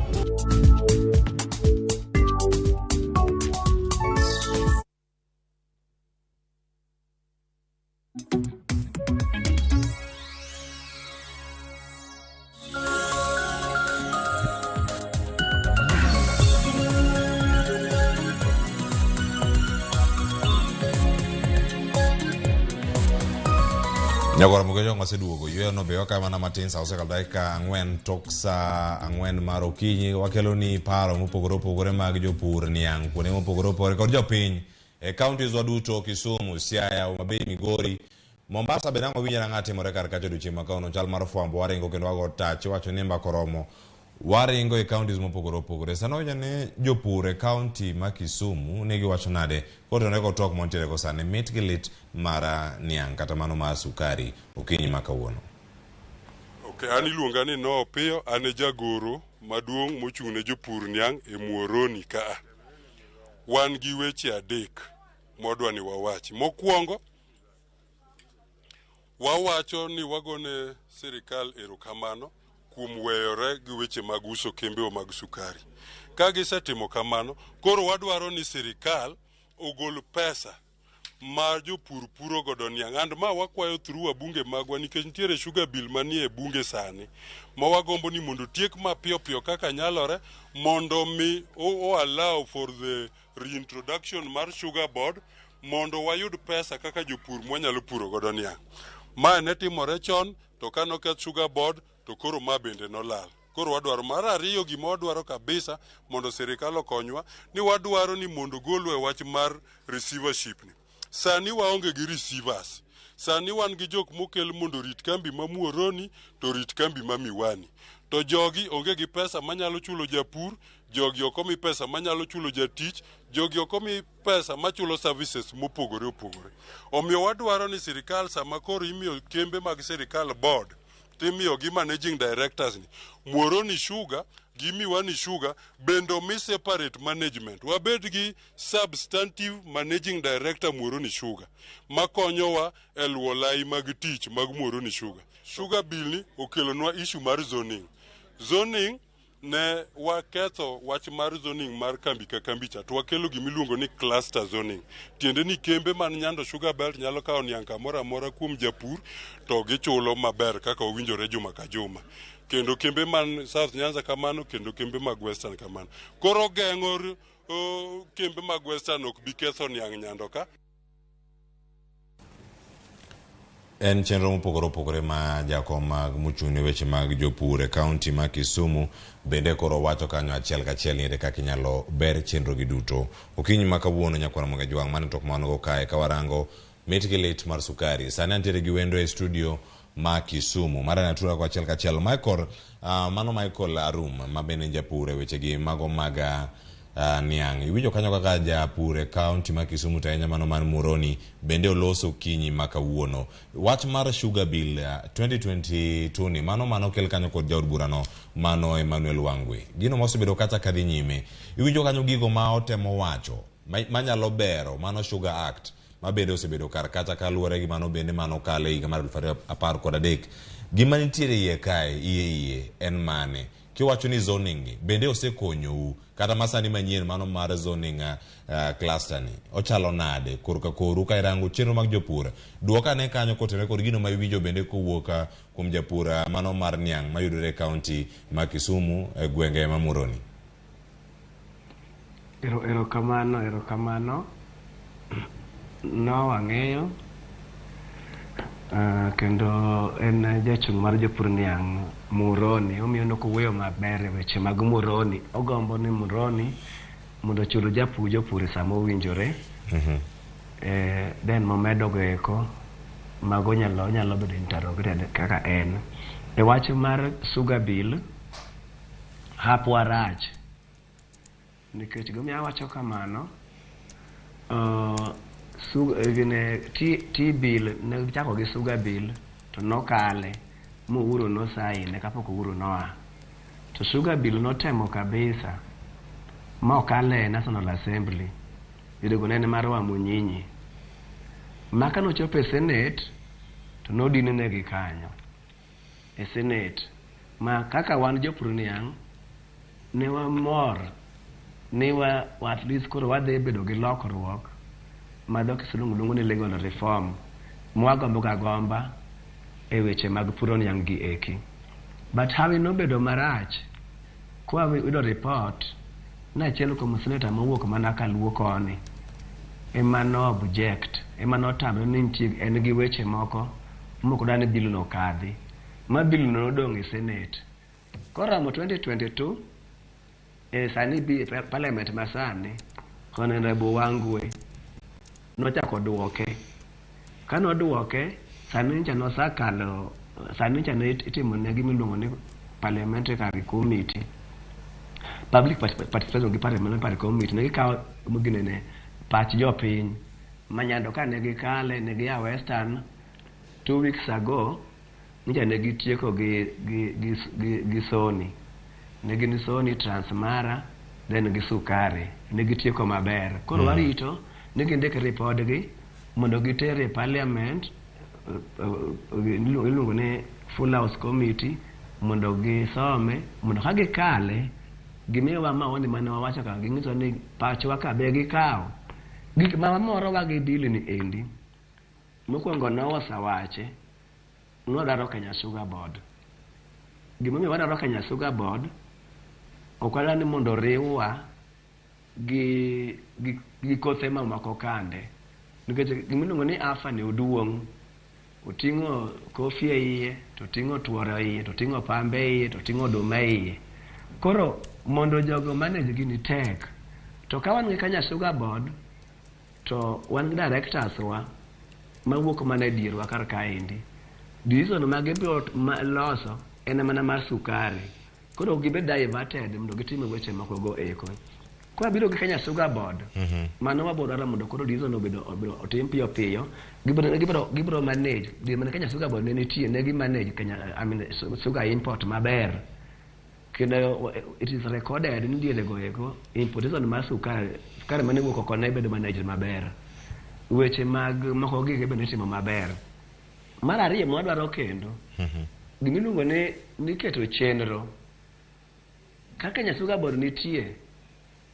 Nyagoro Mugejo waseduogo yweyo no be wakayo mana matin sa osekalo dakika 4 tok saa 4 mar okinyi. Wakelo ni paro mopogore opogore mag jopur niang' kuonde mopogore opogore kod jopiny e counties wa duto, Kisumu, Siaya, Homa Bay, Migori, Mombasa bende ang' wawinjo nang'a timore kar kacha odiochieng' ma kawuono. Chal mar fwambo waringo kendo wago tach iwacho ni mbaka oromo waringo e counties mopogore opogore. Sani wawinjo ni jopur e county ma Kisumu ne giwacho nade kotenore kod twak mantiere go sani, mit gi lit mar niang' kata mano mar sukari okinyi ma kawuono. Okay, an iluonga ni Noah Opiyo, an e jagoro maduong' mochung' ne jopur niang' e Muhoroni kaa. Wan gi weche 3 mwadwa ni wawachi. Mokwongo, wawacho ni wagone sirikal erokamano kuom weyore gi weche mag uso kembe mag sukari. Ka gisetimo kamano, koro wadwaro ni sirikal ogol pesa ma jopur puro godo niang'. And ma wakwayo through wabunge magwa nikech nitiere sugar bill manie bunge sani ma wagombo ni mondo otiek mapiyo piyo kaka nyalore mondo mi o allow for the reintroduction mar sugar board mondo wayud pesa kaka jopur mwanyalo puro godo niang'. Ma ne timore chon to kanoketh sugar board to koro ma bende nolal. Koro wadwaro mar ariyo, gima wadwaro kabisa mondo sirikal okonywa ni wadwaro ni mondo golwa e wach mar receivership ni. Sani waonge gi receivers. Sani wan gi jok mokel mondo orit kambi ma Muhoroni to rit kambi ma Miwani. To jogi onge gi pesa manyalo chulo japur, jogi ok omi pesa manyalo chulo jatich, jogi ok omi pesa machulo services mopogore opogore. Omiyo wadwaro ni sirikal sama koro imiyo kembe mag sirikal board timiyo gi managing directors ni Muhoroni Sugar gi Miwani Sugar bende omi separate management. Wabed gi substantive managing director Muhoroni Sugar makonyowa e luwo lai mag tich mag Muhoroni Sugar. Sugar bill ni okelonwa issue mar zoning. Zoning ne waketho wach mar zoning mar kambi ka kambi cha to wakelo gimiluongo ni cluster zoning. Tiende ni kembe man Nyando Sugar Belt nyalo kawo niang' kamoro amora kuom japur to gichulo maber kaka owinjore juma ka juma. Kendo kembe man South Nyanza kamano, kendo kembe mag Western kamano. Koro geng'o kembe mag Western ok bi ketho niang' Nyando ka. En chenro mopogore opogore ma jakom mag mochung' ne weche mag jopur e kaunti ma Kisumu bende koro wacho kanyo achiel kachiel ni ere kaka inyalo ber chenro gi duto. Okinyi ma kawuono nyakwar Ramogi Ajwang' mano tok manogo kae ka warango mit gi lit mar sukari. Sani antiere gi wendo e studio ma Kisumu. Mara natura ko achiel kachiel Michael, mano Michael Arum ma bende en japur e weche gi mago mag niang'. Iwinjo kanyo kaka japur e kaunti ma Kisumu to ahinya mano mar Muhoroni bende oloso okinyi ma kawuono. Wach mar sugar bill 2022 ni mano okel kanyo kod jaod burano mano Emmanuel Wangwe. Gino mosebedo kacha kadhi nyime. Iwinjo kanyo gigo ma otemo wacho manyalo bero mano Sugar Act ma bende osebedo kar kacha kaluwore gi mano bende mano kale higa mar 2013. Gima nitiere iye kae iye en mane? Kiwacho ni zoning ni bende osekonyou kata masani manyien mano mar zoning cluster ni ochalo nade korka koru ka irango chenro mag jopur? Duoka ane kanyo kotenore kod gino ma iwinjo bende kowuok kuom japur mano mar niang' mayudore e kaunti ma Kisumu e gwenge ma Muhoroni. Erokamano. Noah ang'eyo kendo en jachung' mar jopur niang' Muhoroni. Omiyo nokowuoyo maber e weche mag Muhoroni. Ogombo ni Muhoroni mondo ochul jopur e sama owinjore. Then momedo go eko mago nyalo bedo interrogated kaka en. E wach mar sugar bill, hapwa rach. Nikech gimomiyo awacho kamano, T-bill ne gichako gi sugar bill to nokale ma Uhuru nosaine kapok Uhuru noa. To sugar bill notemo kabisa ma okale e National Assembly. Yudogo ne en mar Wamunyinyi. Ma kanochopo e Senate to nodin negi kanyo e Senate. Ma kaka wan jopur niang' ne wamor ni wa at least koro wadhi bedo gi lokruok ma dho kisungu luongo ni legal reform mwagombo ga gomba e weche mag puro niang' gi eki. But hawi nobedo marach kwa yudo report ni achiel kuom senator mowuok mana kaluo koni ema no object, ema notamre ni nitie en gi weche moko Mok dwa ni bill no kadhi. Ma bill no nodong' e Senate. Koromo 2022, e sani bi parliament masani, Honorable Wangwe nochako duoke. Kanoduoke, sani ncha nosakalo, sani ncha ne itimo ne gima iluongo ni parliamentary committee. Public participation gi parliamentary committee ne gikawo ginene pach jopiny. Manyando ka ne gikale, ne gia Western 2 weeks ago, ncha ne gitieko gi Sony. Ne gin Sony, Transmara, then gi Sukari. Ne gitieko maber. Koro warito ni gindik ripodgi mondo giter e parliament, iluongo ni Full House Committee, mondo gisome, mondo ka gikale, gimiyowa maoni mane wawacho ka, ging'iso ni pachwa ka be gikawo. Gik ma morowa gi bill ni endi, mokwongo nowasewache, nwadwaro Kenya Sugar Board. Gimomiyo wadwaro Kenya Sugar Board, ok wadwar ni mondo riwwa gi kothe mamoko kande. Nikech gimiluongo ni AFA ni oduong'. Oting'o kofi e iye, to oting'o tuoro e iye, to oting'o pambe e iye, to oting'o oduma e iye. Koro mondo jogo manage gini tek. To ka wan gi Kenya Sugar Board, to wan gi directors wa mawuok mana e dierwa kar kaendi. Decision ma gibiro loso en mana mar sukari. Koro ok gibed diverted mondo gitim weche moko go eko. Kwa biro gi Kenya Sugar Board, mano wabiro dwaro mondo koro decision obedo otim piyo piyo. Gibiro manage. Di mana Kenya Sugar Board ne nitie, ne gi manage Kenya, I mean, sugar import maber. Kendo it is recorded ni diere go eko importation mar sukari, sukari mane wuok oko ne bedo managed maber. Weche mag moko gi bende itimo maber. Mar ariyo mwadwaro kendo, gimiluongo ni keto chenro. Kaka Kenya Sugar Board nitie,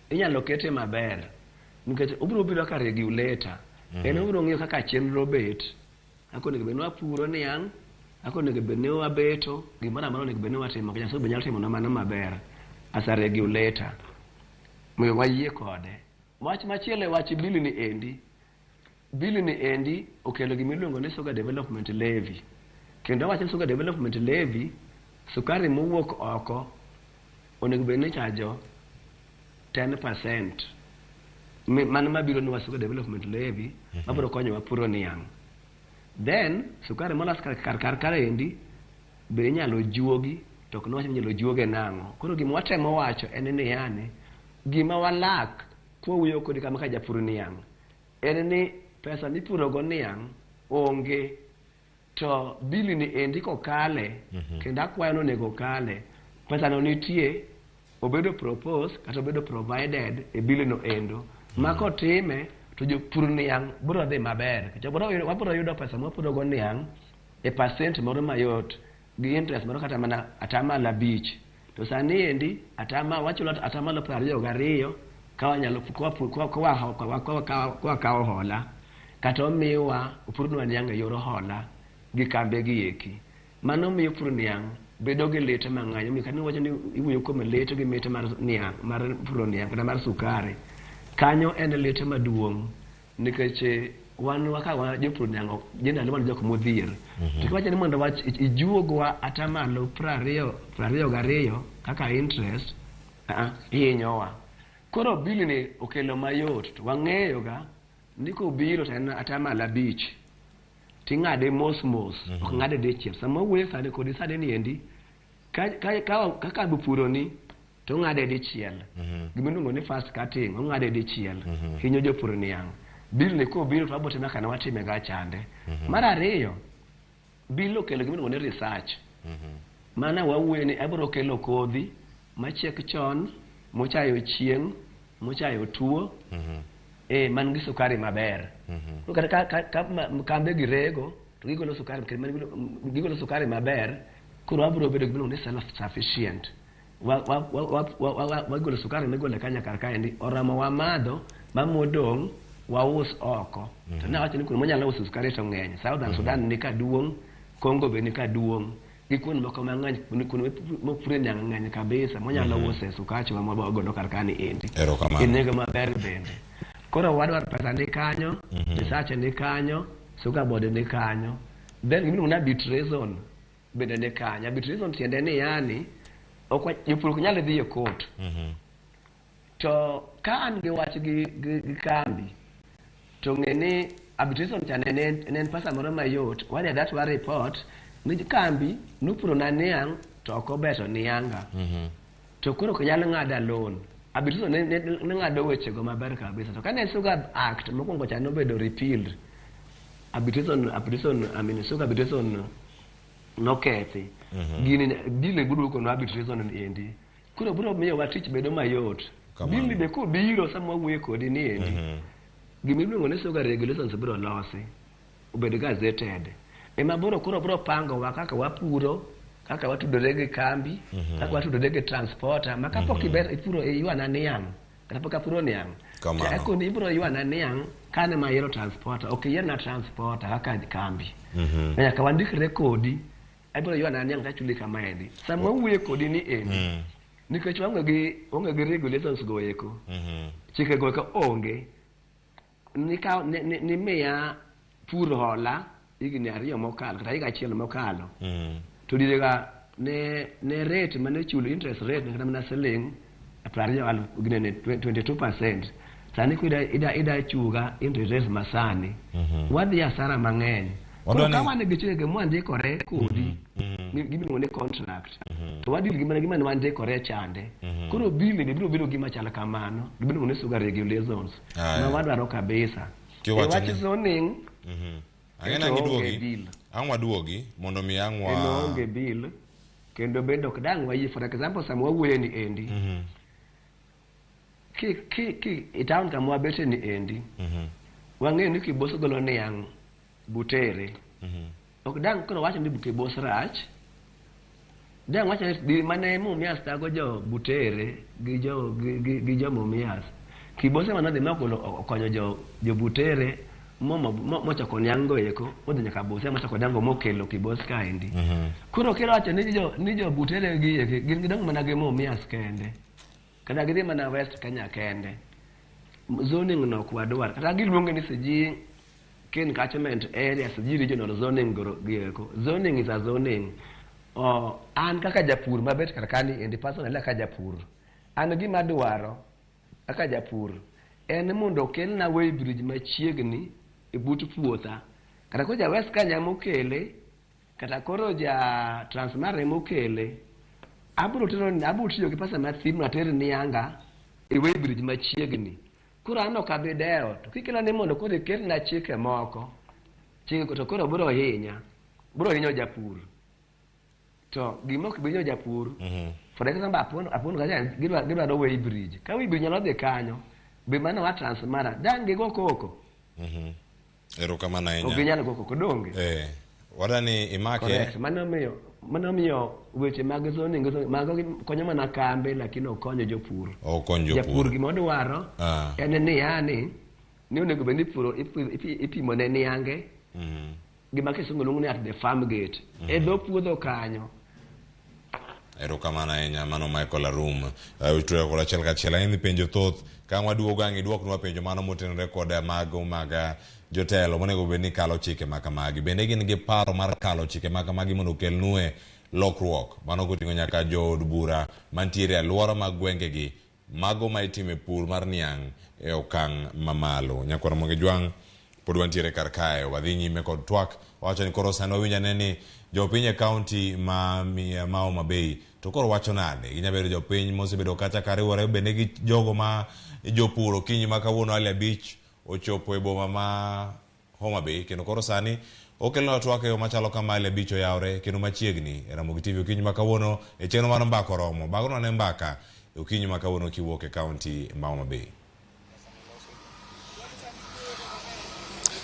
inyalo kete maber. Nikech obiro biro kaka regulator. En obiro ng'iyo kaka chenro bet. Kaka onego bed ni wapuro niang', kaka onego bed ni wabeto, gimoro amora onego bed ni watimo. Kenya Sugar Board nyalo timo mano maber as a regulator. Mondo wayie kode. Wach machielo e wach bill ni endi. Bill ni endi okelo gima iluongo ni Sugar Development Levy. Kendo wacho Sugar Development Levy, sukari mowuok oko onego bed ni chajo 10%. Mano mabiro nwa Sugar Development Levy, mabiro konyowa puro niang'. Then, sukari molos kar endi, be inyalo juogi, to ok niwach ni inyalo juoge nang'o. Koro gima watemo wacho en ni yani, gima walak kwawuoyo kodi kama ka japur niang', en ni pesa mipurogo niang' onge, to bili ni endi kokale, kendo akwayo ni onego okale, pesa no nitie, obedo propose kata obedo provided e bili no endo. Ma kotime, to jopur niang' biro dhi maber. Nikech wabiro yudo pesa mwapurogo niang' e percent moro mayot, gi interest moro kata mana 5%. To sani endi, wachulo 22% ka wanyalo ka wakawo hola, kata omiwa opurnwa niang' e yor hola gi kambe gi eki. Mano miyo pur niang' bedo gi lit mang'eny. Omiyo kata niwacho ni iwuoyo kuom lit gi mit mar niang', mar puro niang' kata mar sukari, kanyo en lit maduong' nikech wan kaka wan jopur niang' generally wan jok modhier. To kiwacho ni mondo ijuogwa 22% kaka interest, ihinyowa. Koro bill ni okelo mayot, to wang'eyo ga ni kobiro to en 5%. Ting'ade mos mos, ok ng'ade dichiel. Sama wuoyo sani kodi sani ni endi, ka kambi puro ni, to ong'ade dichiel. Gima iluongo ni fast cutting, ong'ade dichiel. Hinyo jopur niang'. Bill ni kobiro to wabiro timo kaka ne watime ga chande. Mar ariyo, bill okelo gima iluongo ni research. Mana wawuoyo ni abiro kelo kodhi machiek chon, mochayo chieng', mochayo tuo, man gi sukari maber. Kata ka kambe gi rego, to gigolo sukari, gigolo sukari maber, koro wabiro bedo gi gima iluongo ni self sufficient. Wagolo sukari migolo kanya kar kaendi, oramo wamadho, ma modong' waus oko. To nawacho ni kuonde mwanyalo uso sukari to ng'eny. Southern Sudan ni kaduong', Congo be ni kaduong', gi kuonde moko mang'eny, kuonde mopure niang' ng'eny kabisa, mwanyalo use sukach wa mwagolo kar kani endi. Erokamano. E nengo maber bende. Koro wadwaro pesa ni kanyo, research ni kanyo, Sugar Board ni kanyo. Then gimiluongo ni arbitration bende ni kanyo. Arbitration tiende ni yani ok jopur ok nyal dhi e court. To ka an gi wach gi kambi to ng'e ni arbitration cha ne en pesa moro mayot. Wadhi adhiya to wa report ni kambi nopuro na niang' to ok obeto nianga. To koro ok nyal ng'ada loan. Arbitration ne ng'ado wechego maber kabisa. To kane Sugar Act mokwongo cha nobedo repealed, arbitration, I mean, sugar arbitration nokethi. Gini bill biro no arbitration endi. Koro biro miyo wa tich bedo mayot. Bill be kobiro sama wawuoyo kodi ni endi. Gimiluongo ni sugar regulations biro losi. Obed gazetted. Ema biro koro biro pango wa kaka wapuro, kaka watudore gi kambi, kaka watudore gi transporter, ma kapok iber ipuro iywana niang', kata pok apuro niang'. To akoni ibiro ywana niang' kane ma ayiero transporter, ok iyierna transporter kaka kambi. Nyaka wandikre kodi, abiro ywana niang' tachuli kamaendi. Sama wawuoyo kodi ni endi, nikech waonge gi regulations go eko, chike go eko onge, ni miya pur hola higni 2 mokalo kata higa 1 mokalo. To direga ne rate mane chulo interest rate kata mana siling 22%. Sani kuida ida chuga interest rate masani. Wadhi hasara mang'eny. Koro ka wan gi chike mwandikore kodi, gimiluongo ni contract. To wadil gi mana gima ne wandikore chande. Koro bill ni biro bedo gima chal kamano. Gimiluongo ni sugar regulations. Ma wadwaro kabisa. E wach zoning. Ang'e giduogi. Ang' waduogi mondo mi ang' wa onge bill kendo bende ok dang' wayie. For example, sama wawuoye ni endi, ki e town kama wabete ni endi, wang'eyo ni Kibos golo niang' Butere. Ok dang' koro wacho ni Kibos rach. Dang' wacho ni mane Mumias thago jo Butere gi jo Mumias. Kibos ema nodhi ma okonyo jo Butere mochoko niang' go eko, modhi nyaka Busia mochoko niang' go mokelo Kibos kaendi. Koro kiwacho ni jo Butere gi eki gin gidong' mana gi Mumias kende. Kata gidhi mana West Kenya kende. Zoning no ok wadwar. Kata giluonge ni siji kin catchment area, siji regional zoning go eko. Zoning is a zoning. An kaka japur mabet kar kani endi personally kaka japur. An gima dwaro kaka japur en mondo okelna weighbridge machiegni e but puotha. Kata koro ja West Kenya mokele, kata koro ja Transmara mokele, abiro tiyo gi pesa mathin mondo ater nianga e weighbridge machiegni. Koro an ok abi dewo, to kikelo ni mondo koro ikelna chike moko, chike to koro biro hinya, biro hinyo japur. To gima ok bi hinyo japur, for example, apono kacha gidwaro weighbridge. Ka weighbridge nyalo dhi kanyo, be mano wa Transmara, dang' gigo koko. Erokamano ahinya. Ok ginyal go koko, donge? Wadani imake. Mano miyo weche mag zoning mago konyo mana kambe, lakini ok konyo jopur. Ok konyo jopur. Japur gima odwaro en ni yani ni onego bed ni puro ipimo ne niange. Gima kisungu luongo ni at the farm gate. E dho puodho kanyo. Erokamano ahinya, mano Michael Arum. Utweyo kod achiel kachiel. Ang'e ni penjo thoth. Ka waduogo ang' iduoknwa penjo mano motenore kod mago mag jotelo monego bed ni kalo chike ma kamagi. Bende gin gi paro mar kalo chike ma kamagi mondo okelnue lokruok. Mano koting'o nyaka jood bura mantiere e alwora mag gwengegi, mago ma itime pur mar niang' e okang' mamalo. Nyakwar Ramogi Jwang' pod wantiere kar kae, wadhi nyime kod twak. Wawacho ni koro sani wawinjo ane ni jopiny e kaunti ma Homa Bay to koro wacho nade? Ginya bedo jopiny mosebedo kacha kariwore bende gi jogo ma jopur okinyi ma kawuono hali 5 ochopo e boma ma Homa Bay, kendo koro sani okelonwa twak e yo machalo kama hali 5 oyawre kendo machiegni e Ramogi TV okinyi ma kawuono e chenro mar Mbaka Oromo. Bagonwa ne mbaka okinyi ma kawuono kiwuok e kaunti ma Homa Bay.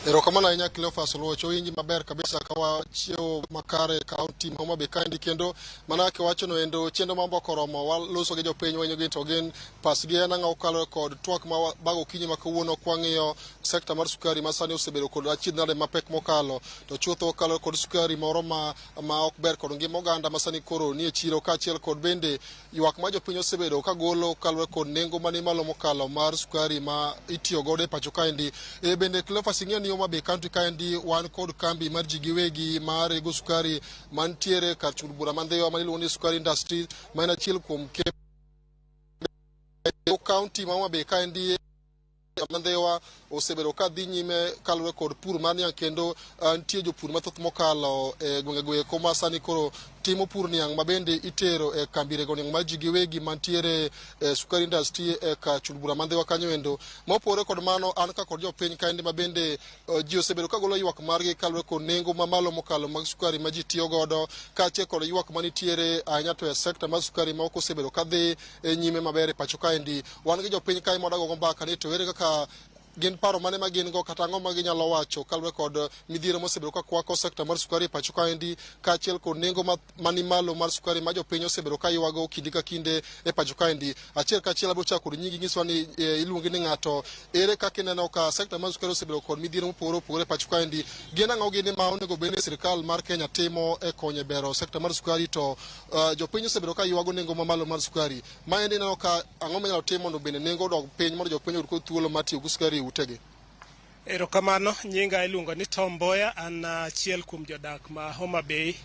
Erokamano ahinya Cleophas Oluoch, owinji maber kabisa ka wachiewo makare kaunti ma Homa Bay kaendi, kendo mana kaka iwachono endo chenro mar Mbaka Oromo waloso gi jopiny wanyo gi to gin pachgi en ang'o kokalo kod twak ma bago okinyi ma kawuono kwang'iyo sekta mar sukari ma sani osebedo kod achiedh nade mapek mokalo, to chutho okalo kod sukari moro ma ok ber kod ngima oganda ma sani koro nie chiro, kaachiel kod bende ywak ma jopiny osebedo kagolo kaluwore kod nengo mani malo mokalo mar sukari ma itiyo godo e pacho kaendi. Bende Cleophas ing'eyo ni Homa Bay County kaendi wan kod kambi mar ji giwegi mar rego sukari mantiere kar chul bura ma Ndhiwa ma iluongo ni Sukari Industries, ma en achiel kuom kembe kaunti ma Homa Bay kaendi ma Ndhiwa osebedo ka dhi nyime kaluwore kod pur mar niang', kendo nitie jopur mathoth mokalo e gwenge go eko ma sani koro timo pur niang' ma bende itero e kambi rego niang' mar ji giwegi mantiere e Sukari Industry e kar chul bura ma Ndhiwa kanyo endo. Mopogore kod mano, an ka kod jopiny kaendi ma bende ji osebedo ka golo ywak margi kaluwore kod nengo mamalo mokalo mag sukari ma ji tiyo godo, kaachiel kod ywak manitiere ahinya to e sekta mar sukari ma ok osebedo ka dhi nyime maber e pacho kaendi. Wan gi jopiny kae mwadago mbaka ni to ere kaka gin paro mane ma gin go kata ang'o ma ginyalo wacho kaluwore kod midhiero mosebedo ka kwako sekta mar sukari e pacho kaendi, kaachiel kod nengo mani malo mar sukari ma jopiny osebedo ka ywago kinde ka kinde e pacho kaendi. Achiel kachiel abiro chako kod nyingi, nyiswa ni iluongi ni ng'ato, ere kaka ineno ka sekta mar sukari osebedo kod midhiero mopogore opogore e pacho kaendi, gin ang'o gini ma onego bed ni sirikal mar Kenya timo e konyo e bero sekta mar sukari, to jopiny osebedo ka ywago nengo mamalo mar sukari. Maendi ineno ka ang'o minyalo tim mondo bende nengo odog piny mondo jopiny oyud kod thuolo mar tiyo gi sukari e utegi? Erokamano, nyinga iluongo ni Tom Mboya, an achiel kuom jodak ma Homa Bay,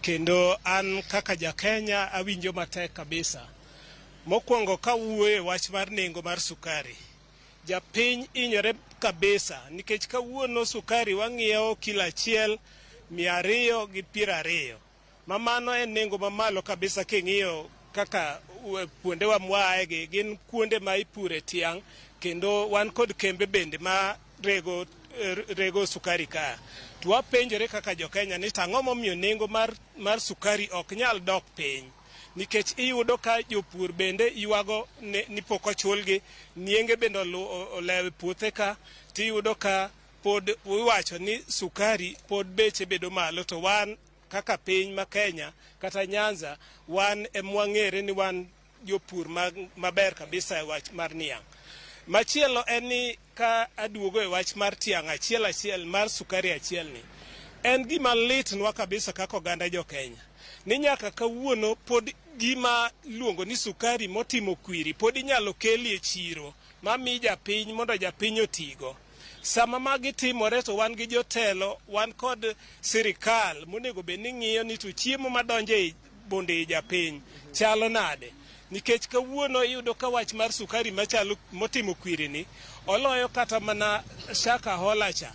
kendo an kaka ja Kenya awinjo matek kabisa. Mokwongo kawuoyo e wach mar nengo mar sukari, japiny hinyore kabisa nikech kawuono sukari wang'iewo kilo achiel 220, ma mano en nengo mamalo kabisa king'iyo kaka kuondewa mwaaye gi gin kuonde ma ipure tiang', kendo wan kod kembe bende ma rego sukari ka. To wapenjore kaka jo-Kenya ni tang'o momiyo nengo mar sukari ok nyal dok piny, nikech iyudo ka jopur bende ywago ni pok ochulgi, nienge bende olewo e puothe ka, tiyudo ka pod iwacho ni sukari pod beche bedo malo, to wan kaka piny ma Kenya kata Nyanza wan emwang'ere ni wan jopur maber kabisa e wach mar niang'. Machielo en ni ka aduogo e wach mar tiang' achiel achiel mar sukari achiel ni, en gima litnwa kabisa kaka oganda jo Kenya ni nyaka kawuono pod gima iluongo ni sukari motimo kwiri pod inyalo keli e chiro mami japiny mondo japiny otigo. Sama magi timore to wan gi jotelo, wan kod sirikal monego bed ni ng'iyo ni to chiemo madonjo e bunde i japiny chalo nade, nikech kawuono iyudo ka wach mar sukari machalo motimo kwiri ni oloyo kata mana shaka hola cha,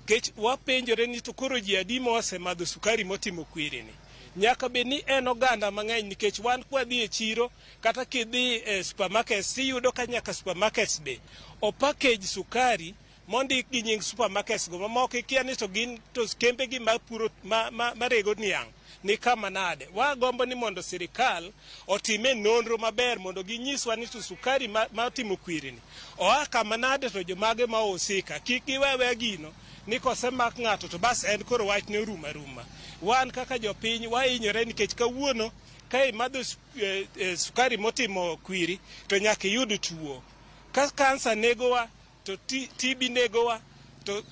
kech wapenjore ni to koro ji adi mosemadho sukari motimo kwiri ni. Nyaka bed ni en oganda mang'eny, nikech wan kwadhi e chiro kata kidhi e supermarkets iyudo ka nyaka supermarkets be opackage sukari mondik gi nying supermarkets go mamoko ikia ni to gin to kembe gi mapuro marego niang' ni kama nade. Wagombo ni mondo sirikal otime nonro maber mondo ginyiswa ni to sukari ma otimo kwiri ni oa kama nade, to jomage ma ohusika kik giwewe gino ni kosemak ng'ato to bas en koro wach ne orumo aruma. Wan kaka jopiny wahinyore nikech kawuono ka imadho sukari motimo kwiri to nyaka iyud tuo ka kansa negowa, to TB negowa, to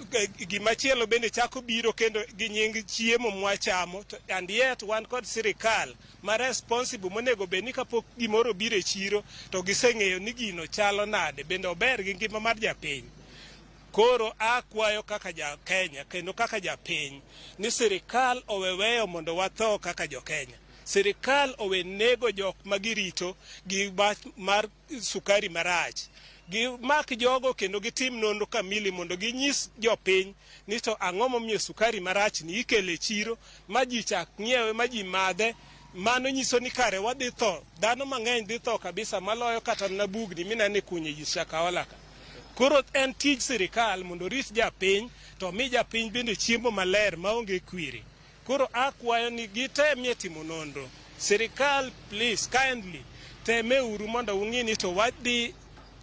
gimachielo bende chako biro kendo gi nying chiemo mwachamo. To and yet wan kod sirikal ma responsible monego bed ni kapok gimoro obiro e chiro to giseng'eyo ni gino chalo nade, bende ober gi ngima mar japiny. Koro akwayo kaka ja Kenya kendo kaka japiny ni sirikal owe weyo mondo watho kaka jo Kenya. Sirikal owe nego jok ma girito gi wach mar sukari marach. Gimak jogo kendo gitim nonro kamili mondo ginyis jopiny ni to ang'o momiyo sukari marach ni ikelo e chiro ma ji chak ng'iewe ma ji madhe. Mano nyiso ni kare wadhi tho, dhano mang'eny dhi tho kabisa maloyo kata mana bugni mineno e kunyo e Shakahola ka. Koro en tij sirikal mondo orit japiny to mi japiny bende chiemo maler maonge kwiri. Koro akwayo ni gitemie timo nonro. Sirikal, please, kindly temeuru mondo ung'i ni to wadhi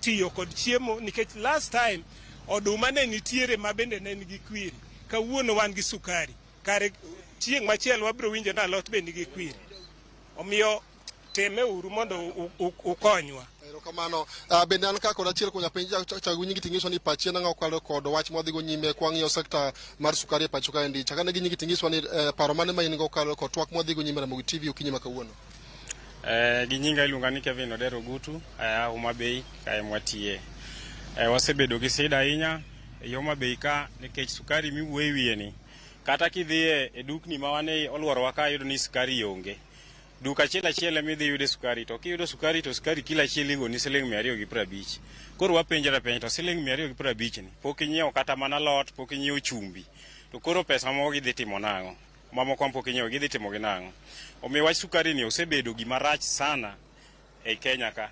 tiyo kod chiemo, nikech last time oduma ne nitiere ma bende ne nigi kwiri, kawuono wan gi sukari, kare chieng' machielo wabiro winjo ni alot be nigi kwiri. Omiyo temeuru mondo ukonywa. Erokamano. Bende an ka kod achiel kuom japiny chak nyingi ting'iso ni pachi en ang'o kokalo kod wach mwadhigo nyime kwang'iyo sekta mar sukari e pacho kaendi. Chakane gi nyingi ting'iswa ni paro mane ma in go kokalo kod twak mwadhigo nyime Ramogi TV okinyi ma kawuono. Gi nyinga iluonga ni Kevin Odero Ogutu, aya Homa Bay kae mwatiye. Wasebedo gi shida ahinya. e Homa Bay ka nikech sukari miwuoye wiye ni kata kidhiye e dukni ma wan e olworowa ka iyudo ni sukari onge. Duka achiel achiel ema idhi yude sukari to kiyudo sukari to sukari kilo achiel igoni siling 250. Koro wapenjore penjo to siling 250 ni pok inyiewo kata mana alot, pok inyiewo chumbi. To koro pesa moko gidhi timo nang'o? Mamoko pok inyiewo gidhi timo gi nang'o? Omiyo wach sukari ni osebedo gima rach sana e Kenya ka.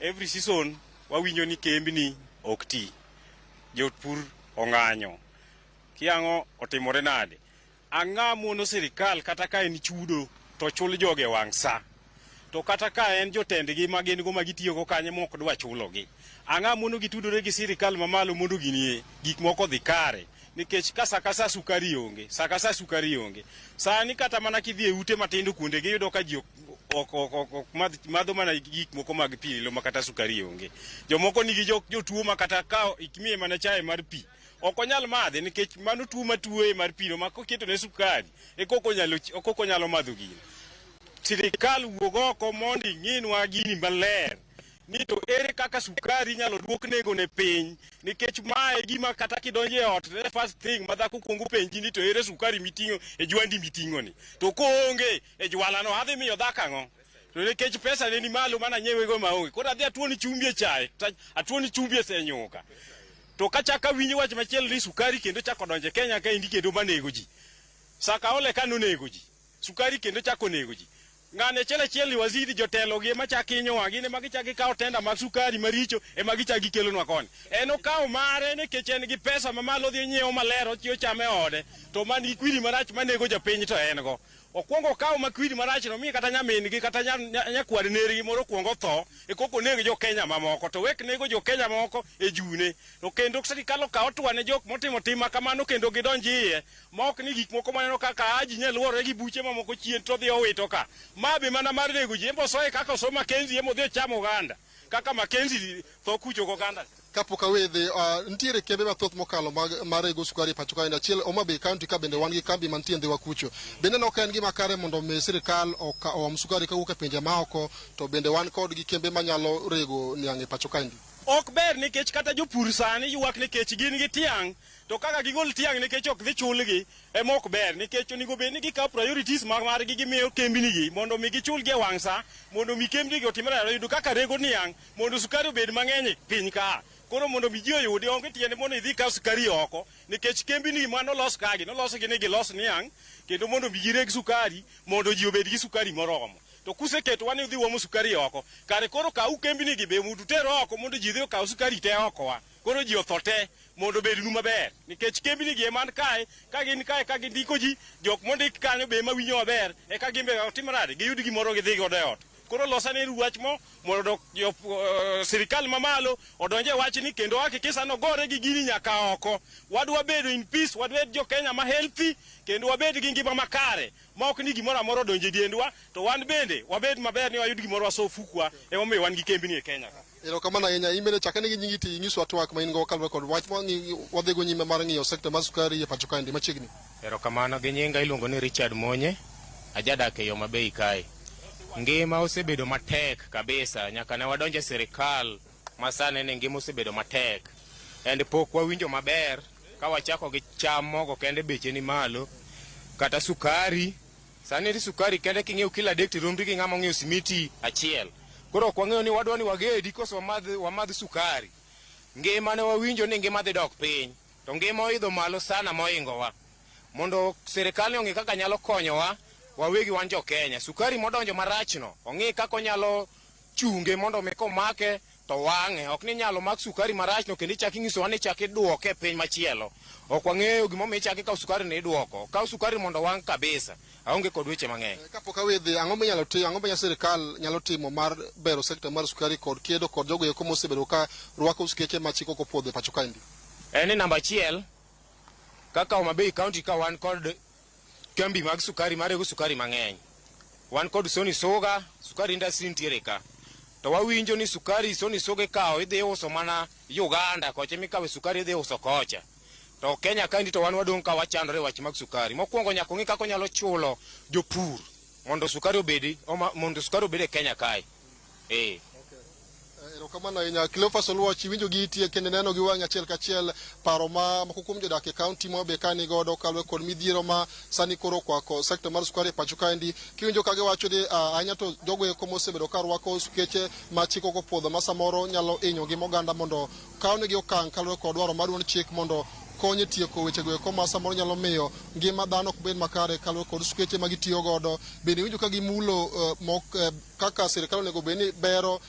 Every season wawinjo ni kembni ok ti. Jopur ong'anyo. Kiang'o otimore nade? Ang'a mono sirikal kata ka en chudo to chul joge wang' sa. To kata ka en jotendgi ma gin go ma gitiyogo kanyo mok dwa chulogi. Ang'a mono gitudore gi sirikal mamalo mondo ginie gik moko odhi kare. Nikech ka sa ka sa sukari onge, sa ka sa sukari onge. Sani kata mana kidhi e ute matindo kuonde giyudo ka ji ok madho mana gik moko mag pi ilo ma kata sukari onge. Jomoko nigi jotuo ma kata ka imiye mana chae mar pi ok onyal madhe nikech mano tuo matuoye mar pi no ma koketone sukari e koko onyalo madho gino. Sirikal wuog oko mondo ing'inwa gini maler ni to ere kaka sukari inyalo duok nengone piny nikech mae gima kata kidonjo e ot the first thing ma dhako kuongo penji ni to ere sukari miting'o e jwandi miting'o ni to koonge e jwalano adhi miyo dhako ang'o? To nikech pesa ne ni malo mana nyiewe maonge koro adhi atuoni chumbi e chae atuoni chumbi e nyuka. To kachaka winjo wach machielo ni sukari kendo chako donjo e Kenya kaendi kendo manego ji. Sakaole ka nonego ji. Sukari kendo chako nego ji. Ng'ane achiel achiel ni waziri jotelo gi ema chak hinyowa gin ema gichak gikawo tenda mag sukari maricho ema gichak gikelonwa koni. En okawo mare nikech en gi pesa mamalo odhi onyiewo maler ochiwo chame e ode to man gi kwiri marach manego jopiny to en go. Okwongo okawo ma kwiri marach no mi kata nyamin gi kata nyakwar nergi moro okwongo tho e koko oneg jo Kenya mamoko to wek nego jo Kenya mamoko e june. To kendo sirikal okaw twa ne jok motimo tim ma kamano kendo gidonj iye ma ok ni gik moko maneno kaka aji nyal luorore gi buche mamoko chien to odhi owito ka. Ma be mana mar nego ji embo osoye kaka oso Mackenzie emo odhi ochamo oganda. Kaka Mackenzie tho kucho goganda. Kapok awedhe, nitiere kembe mathoth mokalo mar rego sukari e pacho kaendi. Achiel Homa Bay County ka bende wan gi kambi mantie Ndhiwa kucho. Bende ne ok en gima kare mondo mi sirikal oom sukari kawuok e pinje maoko to bende wan kod gi kembe manyalo rego niang' e pacho kaendi. Ok ber nikech kata jopur sani ywak nikech gin gi tiang' to kaka gigol tiang' nikech ok dhi chulgi ema ok ber nikech onego bed ni gikawo priorities margi gimiyo kembnigi mondo mi gichulgi e wang' sa mondo mi kembnigi otimre oyud kaka rego niang' mondo sukari obed mang'eny e piny ka. Koro mondo mi ji oyudi onge tiende mondo idhi ikaw sukari oko nikech kembni manolos kagi nolosgi ni gilos niang' kendo mondo mi gireg sukari mondo ji obed gi sukari moromo. To kuseketo ni udhi uomo sukari oko kare koro kaw kembni gi be mondo uter oko mondo ji dhi okaw sukari te oko wa. Koro ji otho te mondo obednu maber nikech kembni gi ema kae ka gin kae ka gindiko ji jok mondik kanyo be ema winjo maber eka gin be otim nade giyud gimoro gidhi godo e ot. Koro losane wach mo mondo sirikal mamalo odonje wachni kendo hakikisha nogore gi gini nyaka oko. Wadwa bedo in peace, wadwa jo Kenya ma healthy kendo wabed gi ngima makare ma ok ni gimoro amora odonje dendwa to wan bende wabed maber ni wayud gimoro waso fukwa emomiyo wan gi kembni e Kenya ka. Erokamano ahinya. In bende chakne gi nyingi to inyiswa twak ma in go kaluwore kod wach ma wadhigo nyime mar ng'iyo sekta mar sukari e pacho kaendi machiegni. Erokamano gi nyinga iluongo ni Richard Monye, ajadak e Homa Bay kae. Ngima osebedo matek kabisa nyaka ne wadonje e sirikal masani ni ngima osebedo matek. And pok wawinjo maber ka wachako gi cham mogo kende beche ni malo kata sukari. Sani ri sukari kende king'iewo kilo 3 to romri gi ng'ama ong'iewo simiti achiel. Koro ok wang'eyo ni wadwa ni wagedi koso wamadh sukari. Ngima ne wawinjo ni ngima dhi dok piny to ngima oidho malo sana moingowa. Mondo sirikal ni ong'i kaka nyalo konyowa wawegi wan jo Kenya. Sukari modonjo marachno ong'i kaka onyalo chunge mondo mi komake to wang'e. Ok ni nyalo mak sukari marachno kendo ichak inyisowa ni ichak iduoke e piny machielo. Ok wang'eyo gimomiyo ichak ikawo sukari ni iduoko. Kaw sukari mondo wang' kabisa. Aonge kod weche mang'eny. Kapok awedhe, ang'o minyalo timo, ang'o ma sirikal nyalo timo mar bero sekta mar sukari kod kedo kod jogo eko mosebedo ka rwako skeche ma chik ok opuodho e pacho kaendi? En ni namba 1, kaka Homa Bay County ka wan kod kambi mag sukari marego sukari mang'eny. Wan kod Sony Sugar, sukari industry nitiere ka. To wawinjo ni sukari Sony Sugar ikawo idhi uso mana Uganda kocha mikawe sukari idhi uso kocha. To Kenya kaendi to wan wadong' ka wachandore wach mag sukari. Mokwongo nyaka ong'i kaka onyalo chulo jopur mondo sukari obedi, mondo sukari obed e Kenya kae. Erokamano ahinya Cleophas Oluoch, iwinjo gi iti kendo neno gi wang'i achiel kachiel paro ma moko kuom jodak e kaunti ma Homa Bay ka ni godo kaluwore kod midhiero ma sani koro okwako sekta mar sukari e pacho kaendi. Kiwinjo ka giwacho ni ahinya to jogo eko mosebedo ka rwako sukeche ma chik ok opuodho ma samoro nyalo hinyo ngima oganda mondo kawnegi okang' kaluwore kod dwaro mar duond chik mondo konye tieko wechego eko ma samoro nyalo miyo ngima dhano ok bed makare kaluwore kod sukeche ma gitiyo godo. Bende iwinjo ka gimulo kaka sirikal onego bed ni bero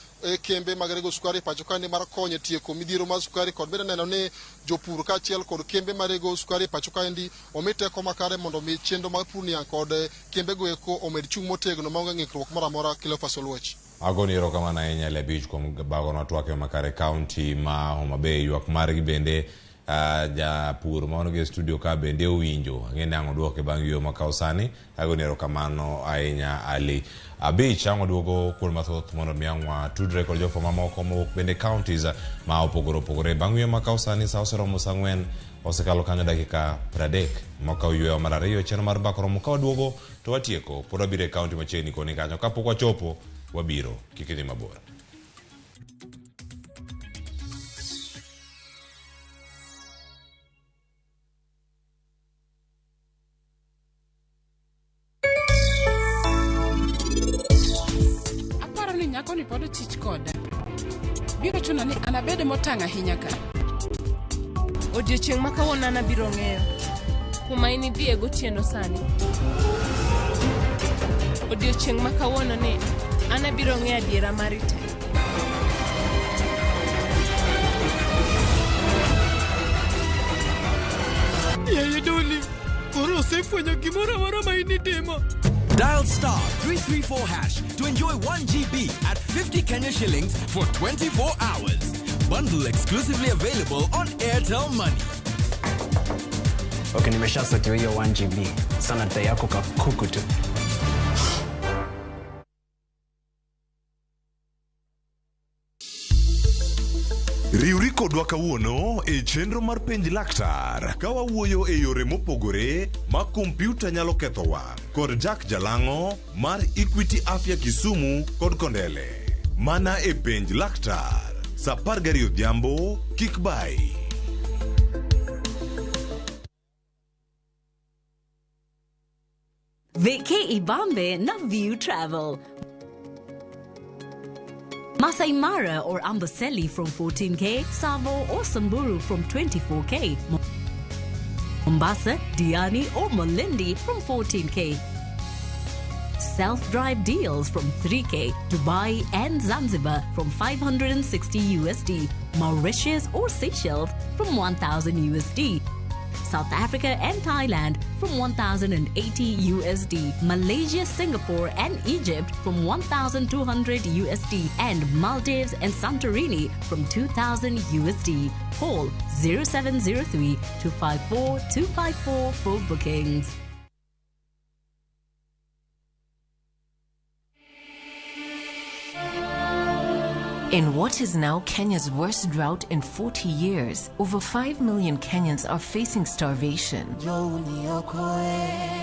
kembe mag rego sukari e pacho kaendi mar konyo e tieko midhiero mar sukari kod bende neno ni jopur kaachiel kod kembe marego sukari e pacho kaendi omi teko makare mondo mi chenro mar pur niang' kod kembego eko omed chung' motegno maonge ng'ikruok moro amora. Cleophas Oluoch. Agoni erokamano ahinya Le Abich kuom bagonwa twak e makare kaunti ma Homa Bay. Ywak margi bende japur ma wan go e studio ka bende owinjo. Ang'e ni ang' oduoke bang' yueyo makawo sani. Agoni erokamano ahinya Ali. Abich ang' waduogo kuonde mathoth mondo mi ang' watudre kod jofwambo mamoko mowuok bende counties ma opogore opogore. Bang' yueyo makawo sani sa oseromo sa 4 osekalo kanyo dakika 30 makawo yueyo mar ariyo chenro mar mbaka oromo ka waduogo to watieko. Pod wabiro e county machiegni koni kanyo. Kapok wachopo wabiro. Kik idhi mabor. Aparo ni nyakoni pod ochich koda. Biro chuno ni anabed motang' ahinya ka. Odiochieng' ma kawuono an abiro ng'eyo kuma inidhiye gotieno sani. Odiochieng' ma kawuono ni an abiro ng'eyo adiera mari te. Yaye Doli, koro osefwenyo gimoro amora ma in itimo. Dial star 334 hash to enjoy 1 GB at 50 Kenya shillings for 24 hours. Bundle exclusively available on Airtel Money. Okay, nimeshasotiwa hiyo 1 GB. Sana dai yako kakuku tu. Riwri kodwa kawuono e chenro mar Penj Laktar ka wawuoyo e yore mopogore ma kompyuta nyalo ketho wang' kod Jack Jalang'o mar Equity Afya Kisumu kod Kondele. Mana e Penj Laktar sa 12 odhiambo kik bai. Vacay Ibambe na View Travel. Masai Mara or Amboseli from 14K, Savo or Samburu from 24K, Mombasa, Diani or Malindi from 14K. Self-drive deals from 3K, Dubai and Zanzibar from 560 USD, Mauritius or Seychelles from 1000 USD. South Africa and Thailand from 1080 USD, Malaysia, Singapore and Egypt from 1200 USD, and Maldives and Santorini from 2000 USD. Call 0703 254 254 for bookings. In what is now Kenya's worst drought in 40 years, over 5 million Kenyans are facing starvation.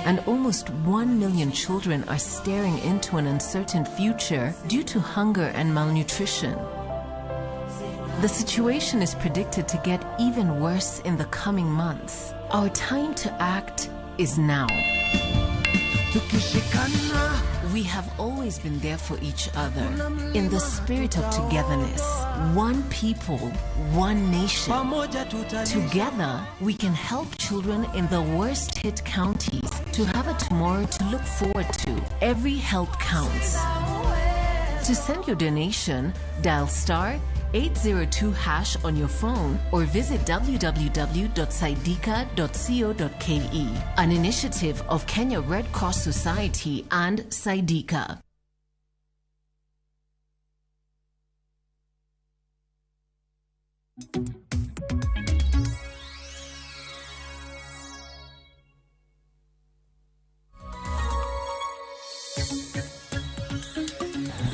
And almost 1 million children are staring into an uncertain future due to hunger and malnutrition. The situation is predicted to get even worse in the coming months. Our time to act is now. We have always been there for each other in the spirit of togetherness. One people, one nation. Together, we can help children in the worst hit counties to have a tomorrow to look forward to. Every help counts. To send your donation, dial star 802 hash on your phone or visit www.saidika.co.ke. An initiative of Kenya Red Cross Society and Saidika.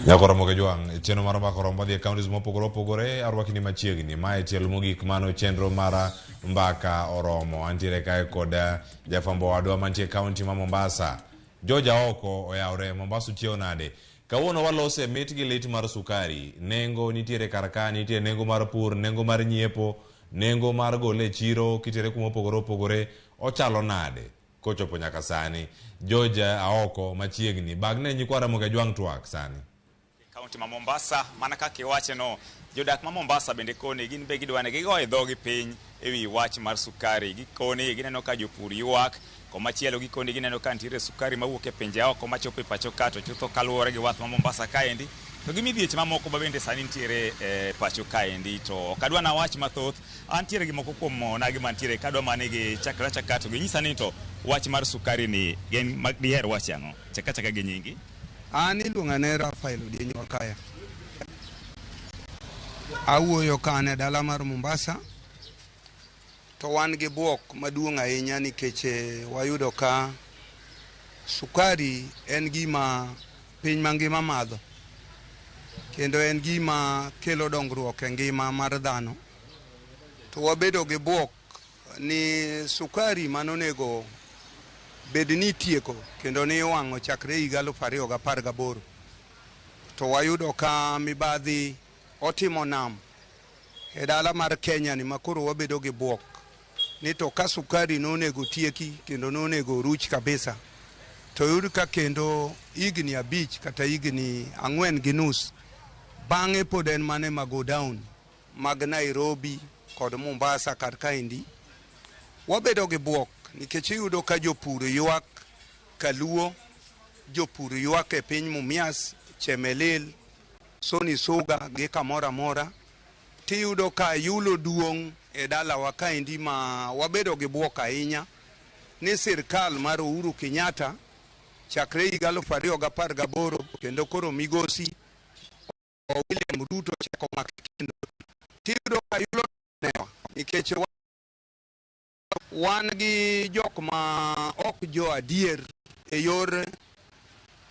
Nyako Ramogi Jwang', chenro mar mbaka oromo wadhi e counties mopogore opogore, arwakni machiegni. Mae tielo mogik mano chenro mar mbaka oromo. Antiere kae kod jafwambo wadwa mantie county ma Mombasa. George Aoko oyawre, Mombasa uchiewo nade? Kawuono walose mit gi lit mar sukari. Nengo nitiere kar ka, nitie nengo mar pur, nengo mar nyiepo, nengo mar gole e chiro kitere kuma opogore opogore. Ochalo nade kochopo nyaka sani? George Aoko machiegni. Bagne nyikwa Ramogi Ajwang' twak sani. Kaunti ma Mombasa mana kaka iwache no jodak ma Mombasa bende koni gin be gidwa ni gigoye dhogi piny ewi wach mar sukari. Gikoni gineno ka jopur ywak, komachielo gikoni gineno ka nitiere sukari mawuok e pinje oko machopo e pacho ka, to chutho kaluwore gi wath ma Mombasa kaendi to gi midhieche mamoko ma bende sani nitiere e pacho kaendi. To ok adwa nawach mathoth, antiere gi moko kuom onagi mantiere kadwa mane gi chakra achaka to ginyisa ni to wach mar sukari ni gin diher wache ang'o? Chak achaka gi nyingi. An iluonga ni Rafael Odieny Wakaya. Awuoyo ka an e dala mar Mombasa to wan gi bwok maduong' ahinya nikech wayudo ka sukari en gima piny mangima madho kendo en gima kelo dongruok e ngima mar dhano. To wabedo gi bwok ni sukari manonego bed ni itieko kendo ni iwang'o chakre higa 2018 to wayudo ka mibadhi otimo nam e dala mar Kenya ni makoro wabedo gi bwok ni to ka sukari nonego tieki kendo nonego ruch kabisa to yud ka kendo higni 5 kata higni 4.5 bang'e pod en mane mago down mag Nairobi kod Mombasa kar kaendi. Wabedo gi bwok nikech iyudo ka jopur ywak Kaluo, jopur ywak e piny Mumias, Chemelil, Soni Suga gi kamoro amora. Tiyudo ka yulo duong' e dalawa kaendi ma wabedo gi bwok ahinya ni sirkal mar Uhuru Kenyatta chakre higa 2018 kendo koro migosi William Ruto chako mak kendo. Tiyudo ka yulo newa nikech wan gi jok ma ok jo adier e yor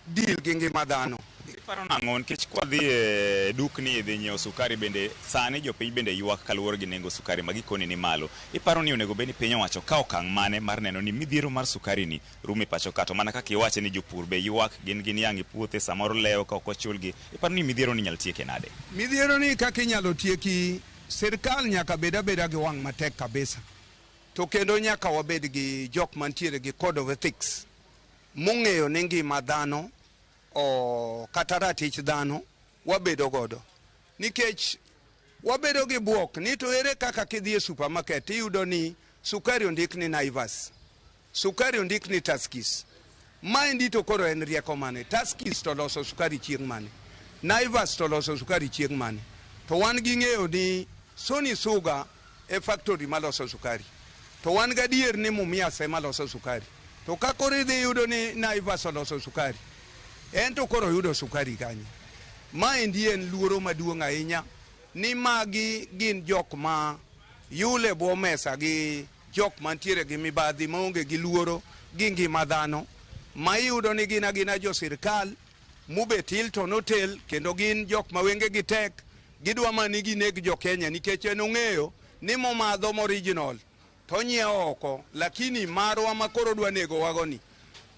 deal gi ngima dhano. Iparo nang'o nikech kwadhi e dukni dhi nyiewo sukari bende sani jopiny bende ywak kaluwore gi nengo sukari ma gikoni ni malo. Iparo ni onego bed ni piny owacho ka okang' mane mar neno ni midhiero mar sukari ni rumo e pacho ka, to mana kaka iwache ni jopur be ywak, gin gi niang' e puothe samoro lewo ka ok ochulgi. Iparo ni midhiero ni inyalo tieke nade? Midhiero ni kaka inyalo tieki, sirkal nyaka bed abeda gi wang' matek kabisa. To kendo nyaka wabed gi jok mantiere gi code of ethics mong'eyo ni ngima dhano o kata ratich dhano wabedo godo. Nikech wabedo gi bwok ni to ere kaka kidhi e supermarket iyudo ni sukari ondik ni Naivas, sukari ondik ni Tuskys. Maendi to koro en rieko mane? Tuskys to loso sukari chieng' mane? Naivas to loso sukari chieng' mane? To wan gi ng'eyo ni Soni Suga e factory maloso sukari. To wan gadier ni Mumias ema loso sukari. To ka koro idhi yudo ni Naivas oloso sukari, en to koro oyudo sukari kanye? Maendi en luoro maduong' ahinya ni magi gin jok ma yule bwo mesa gi jok mantiere gi mibadhi maonge gi luoro gi ngima dhano, ma iyudo ni gin agina jo sirkal mobet Hilton Hotel kendo gin jok ma wengegi tek, gidwa mana ni gineg jo Kenya nikech en ong'eyo ni momadho original to onyiewo oko, lakini marwa ma koro dwa nego wago ni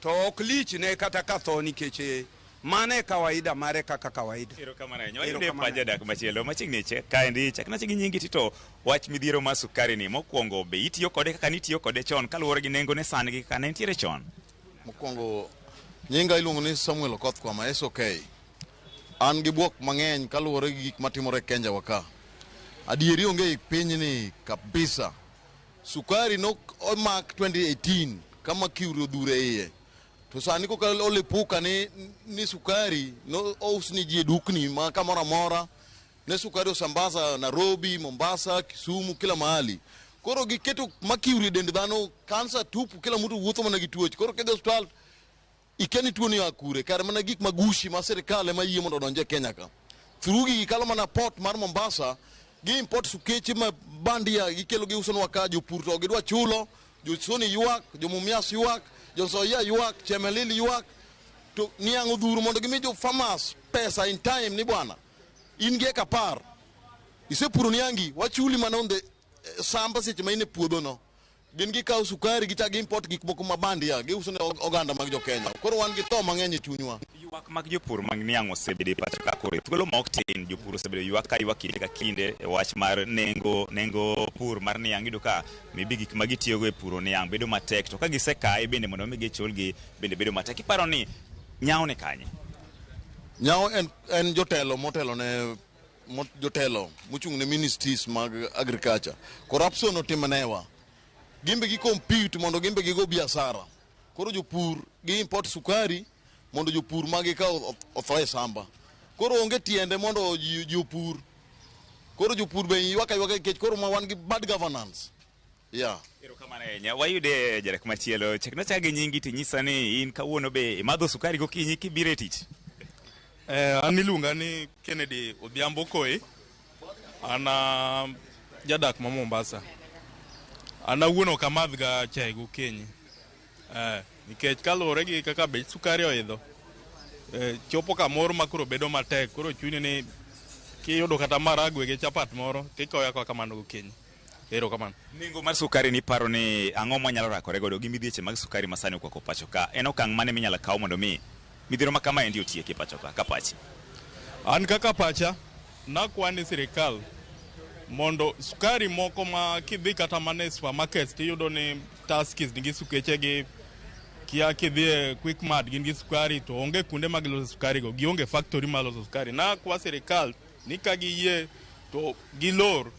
to ok lich ne kata ka tho nikech mano e kawaida mare kaka kawaida. Erokamano ahinya. Wayude pach jadak machielo machiegni kaendi. Chakna gi nyingi tito wach midhiero mar sukari ni mokwongo be itiyo kode kaka nitiyo kode chon kaluwore gi nengo ne sani gi kaka ne nitiere chon? Mokwongo nyinga iluongo ni Samuel Okoth Kwama, SOK. An gi bwok mang'eny kaluwore gi gik matimore e Kenya wa ka. Adieri onge e pinyni kabisa. Sukari no omak 2018 kama kiuri odhure iye. To sani koka olipuka ni sukari no ous ni ji e dukni ma kamoro amora. Ne sukari osambaza Nairobi, Mombasa, Kisumu, kila mahali. Koro giketo mercury e dend dhano, kansa tupu, kila mtu wuotho mana gi tuoche. Koro kidhi osiptal ikia ni tuo ni oa kure, kar mana gik magushi ma sirikal ema yie mondo odonj e Kenya ka. Through gigi kalo mana port mar Mombasa, gi import sukeche ma bandia gikelo giusonwa ka, jopur to gidwa chulo, jo Soni ywak, jo Mumias ywak, jo Nzoia ywak, Chemelil ywak, to niang' odhuro mondo gimi jo farmers pesa in time ni bwana, in gi eka 10, isepuro niangi, wachuli mana on the samba seche ma in e puodho no. Gin gikawo sukari gichak gi-import gik moko ma bandia giuso ne oganda mag jo Kenya. Koro wan gi tho mang'eny e chunywa. Ywak mag jopur mag niang' osebedo e pacho ka koro e thuolo ma ok tin jopur osebedo ywak ka ywak kinde ka kinde e wach mar nengo nengo pur mar niang' iyudo ka maybe gik ma gitiyogo e puro niang' bedo matek to ka gisekaye bende mondo mi gichulgi bende bedo matek. Iparo ni nyawo ni kanye? Nyawo en, en jotelo motelo ne jotelo mochung' ne ministries mag agriculture. Corruption otimnewa. Gimbe gi compete mondo gimbe gigo biashara. Koro jopur gi import sukari mondo jopur magi ka otho e samba. Koro onge tiende mondo ji opur. Koro jopur be ywak aywaka nikech koro ma wan gi bad governance. Yeah. Erokamano ahinya. Wayude jadak machielo. Chakna chak gi nyingi tinyisa ni in kawuono be imadho sukari gokinyi kibiro e tich. An iluonga ni Kennedy Odhiambo Koi. An jadak ma Mombasa. An awuon ok amadh ga chai gokinyi. Nikech kaluwore gi kaka bech sukari oidho, chopo kamoro ma koro bedo matek. Koro chuni ni kiyudo kata maragwe gi chapat moro, tikoyo akoya kamano gokinyi. Erokamano. Nengo mar sukari ni paro ni ang'o mwanyalo rakore godo gi midhieche mag sukari ma sani okwako pacho ka? En okang' mane minyalo kaw mondo mi midhiero ma kama endi otieki e pacho ka, ka pachi? An kaka pacha, nakwa ni sirikal mondo sukari moko ma kidhi kata mana e supermarkets tiyudo ni Tuskys nigi sukechegi, kia kidhi e Quickmart gin gi sukari, to onge kuonde ma giloso sukari go, gionge factory ma loso sukari. Nakwa sirikal ni ka giyie to gilor